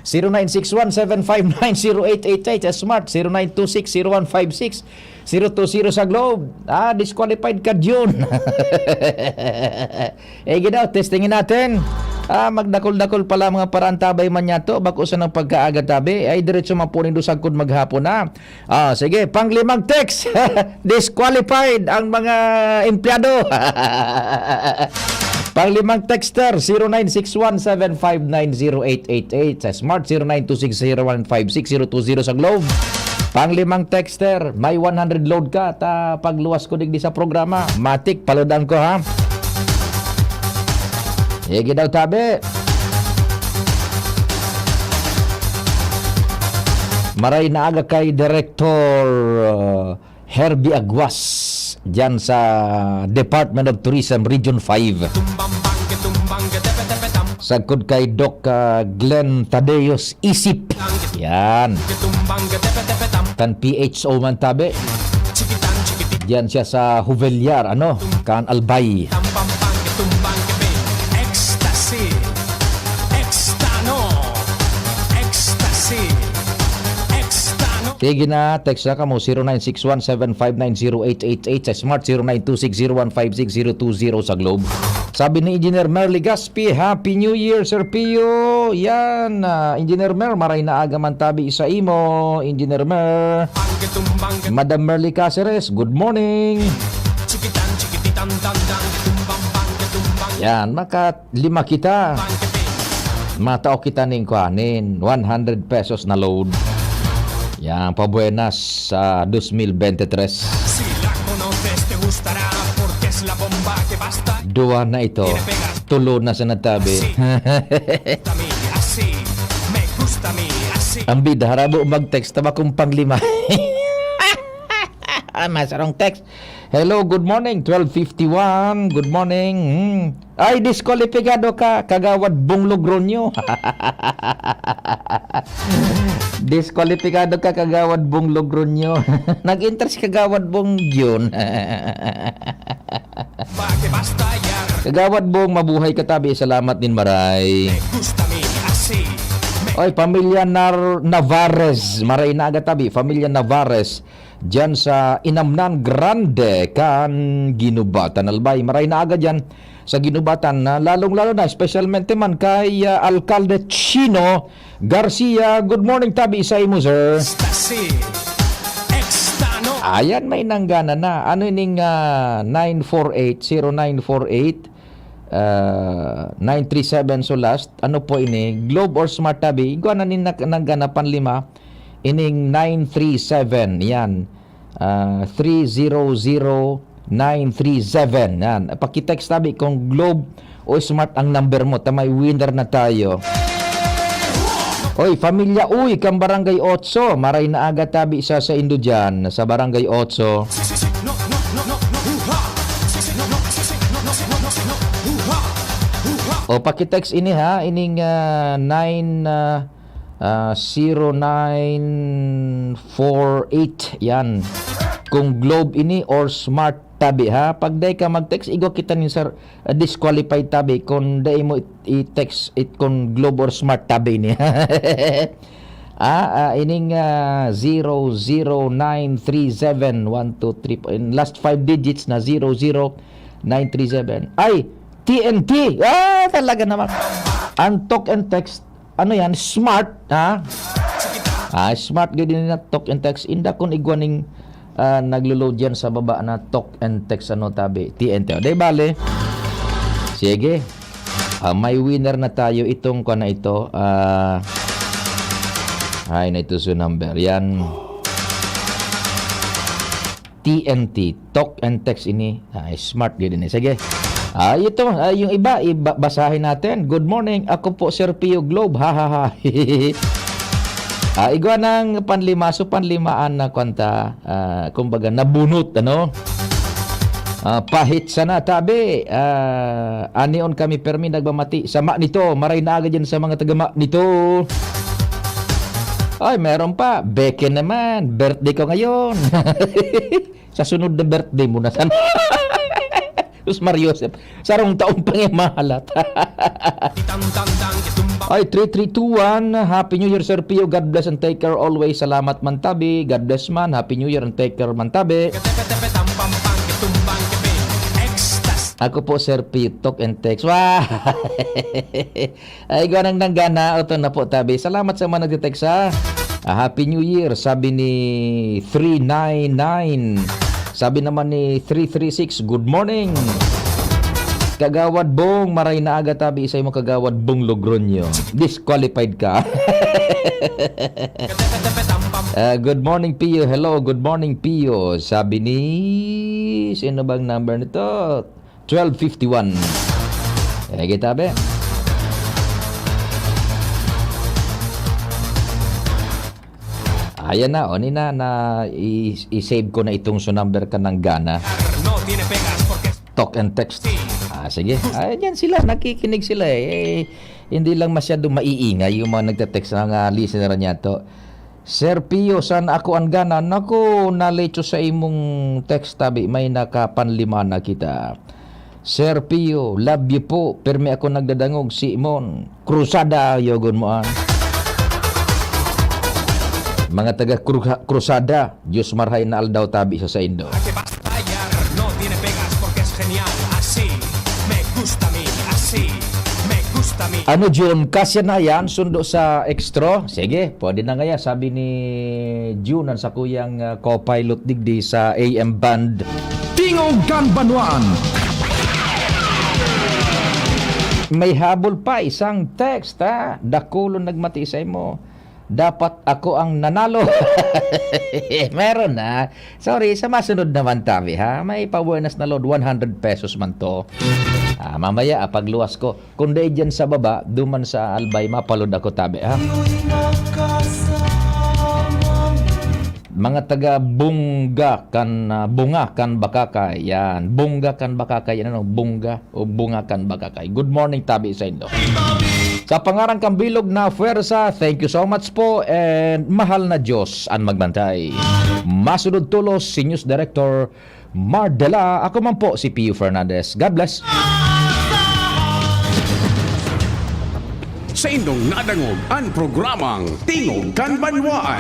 Zero nine six one seven five nine zero eight eight eight sa Smart, zero nine two six zero one five six zero two zero sa Globe. Ah, disqualified ka, Jun. Eh, ginaw, testingin natin. Ah, magdakol-dakol pala mga paraantabay man yato. Bako sa nang pagkaaga tabi. Ay, diretso man po nindo sagkod maghapon na. Ah, sige, panglimang text. Disqualified ang mga empleyado. Panglimang texter, zero nine six one seven five nine zero eight eight eight. Sa Smart, zero nine two six zero one five six zero two zero sa Globe. Panglimang texter, may one hundred load ka, ta pagluwas ko digdi sa programa. Matik, paludan ko, ha? Sige daw, tabi. Maray na aga kay Director, uh, Herbie Aguas, dyan sa Department of Tourism, Region five. Sagkod kay Doc, uh, Glenn Tadeos Isip. Yan. Kan P H O man tabi. Diyan siya sa Juvellar, ano? Kan Albay. Ecstasy. Extano. Ecstasy. Extano. Sige na, text na kamo, zero nine six one seven five nine zero eight eight eight sa Smart, zero nine two six zero one five six zero two zero sa Globe. Sabi ni Engineer Merly Gaspi, "Happy New Year, Sir Pio." Yan, ah, Engineer Mer, maray na aga man tabi sa imo, Engineer Mer. Madam Merly Caceres, good morning. Yan, makalima kita. Matao kita ning kuhanin, one hundred pesos na load. Yan, pabuenas sa dos mil bente tres. Dua na ito. Tulo na sa natabi. Ang bida, harabo mag-text, taba kong panglima. Ah, masarong text. Hello, good morning, twelve fifty-one. Good morning. Hmm. Ay, diskwalipikado ka, Kagawad Bong Logronyo. Diskwalipikado ka, Kagawad Bong Logronyo. Nag-enter si Kagawad Bong Jun. Kagawad Bong, mabuhay ka tabi. Salamat nin maray. Oy, pamilya Nar-, Navarez, maray na aga tabi. Pamilya Navarez, dyan sa Inamnan Grande, kan Ginubatan, Albay. Maray na aga dyan sa Ginubatan, na lalong-lalo na, espesyalmente man kay, ah, Alkalde Chino Garcia. Good morning, tabi sa imo, sir. Stasi. Extano. Ayan, may nanggana na. Ano ining, ah, nine four eight, zero nine four eight, ah, nine three seven, so last. Ano po ini? Globe or Smart, tabi? Igwa na nin nag-, nanggana panlima. Ining nine three seven, yan. Ah, three zero zero nine three seven. Yan. Pakitext tabi kung Globe o Smart ang number mo. Ta may winner na tayo. Oy, pamilya, uy, kang Barangay Otso. Maray na aga tabi sa, sa indo dyan, sa Barangay Otso. O, pakitext ini ha, ining, ah, nine, ah, ah, zero nine four eight, yan. Kung Globe ini or Smart tabi, ha? Pag dai ka mag-text, igwa kita nin sar-, ah, disqualified tabi kung dai mo it-, i-text it kung Globe or Smart tabi ni. Ah, ah, ining, ah, zero zero nine three seven, one, two, three, in last five digits na zero zero nine three seven. Ay, T N T! Ah, talaga naman. Ang talk and text, ano yan? Smart, ha? Ah, smart gid din na talk and text. Inda kun igwa ning, ah, naglo-load yan sa baba na talk and text, ano, tabi? T N T. O, di bale. Sige. Ah, may winner na tayo itong kwa na ito. Ah, ay, na ito sa number. Yan. T N T, talk and text ini. Ay, smart gid ini. Sige. Ah, ito, ah, yung iba, iba, basahin natin. "Good morning, ako po, Sir Pio Globe." Ha, ha, ha. Ah, igwa ng panlima. So, panlimaan na kwanta, ah, kumbaga, nabunot, ano? Ah, pahit sana, tabi. Ah, anion kami, permi, nagmamati. Sama nito, maray na aga dyan sa mga tagama nito. Ay, meron pa. Beke naman, birthday ko ngayon. Sa sunod na birthday mo na sana. Sus, Mario Joseph, sarong taon pa nga mahalat. Ay, three three two one, Happy New Year, Sir Pio. God bless and take care always. Salamat man tabi. God bless man. Happy New Year and take care man tabi. Ako po, Sir Pio, talk and text. Wow! Ay, igwa nang nanggana, oto na po tabi. Salamat sa mga nagte-text, ha. Ah, Happy New Year, sabi ni three nine nine. Sabi naman ni three three six, "Good morning, Kagawad Bong, maray na aga tabi sa imo, Kagawad Bong Logronyo." Disqualified ka. Ah, "Good morning, Pio." "Hello, good morning, Pio." Sabi ni, sino bang number nito? Twelve fifty-one. Eh, kita, be. Ayan na, o, ni na, na, i-, i-save ko na itong so number ka ng gana. No tiene pegas porque Talk and text. Ah, sige. Ayan yan sila, nakikinig sila eh. Eh, hindi lang masyado maiingay yung mga nagte-text, mga listener niya to. "Sir Pio, sana ako ang gana." Naku, nalecho sa imong text, tabi, may nakapanlima na kita. "Sir Pio, love you po. Permi ako nagdadangog, Simon. Cruzada, yogon mo, ah." Mga taga Cru-, Cruzada, Diyos marhay na aldaw tabi sa saindo. Ayan, no tiene pegas porque es genial. Así me gusta a mí, así me gusta a mí. Ano, Jun? Kasya na yan? Sundo sa extra? Sige, pwede na ngaya. Sabi ni Jun, ang sakuyang, ah, co-pilot digdi sa A M band. Tingog kan Banwaan. May habol pa, isang text, ha? Dakulon nagmati sa imo. Dapat ako ang nanalo. Meron na. Sorry, sa masunod naman, tabi, ha? May pa-bonus na load, one hundred pesos man to. Ah, mamaya, ah, pagluwas ko. Kung dai dyan sa baba, duman sa Albay, mapaload ako, tabi, ha? Mga taga Bunga kan, ah, Bunga kan Bakakay. Yan. Bunga kan Bakakay. Yan, ano? Bunga o Bunga kan Bakakay. Good morning, tabi sa indo. Sa pangaran kan bilog na pwersa, thank you so much po, and mahal na Diyos an magbantay. Masunod tulos si News Director Mar Dela. Ako man po si Pio Fernandez. God bless. Sa indong nadangog an programang Tingog kan Banwaan.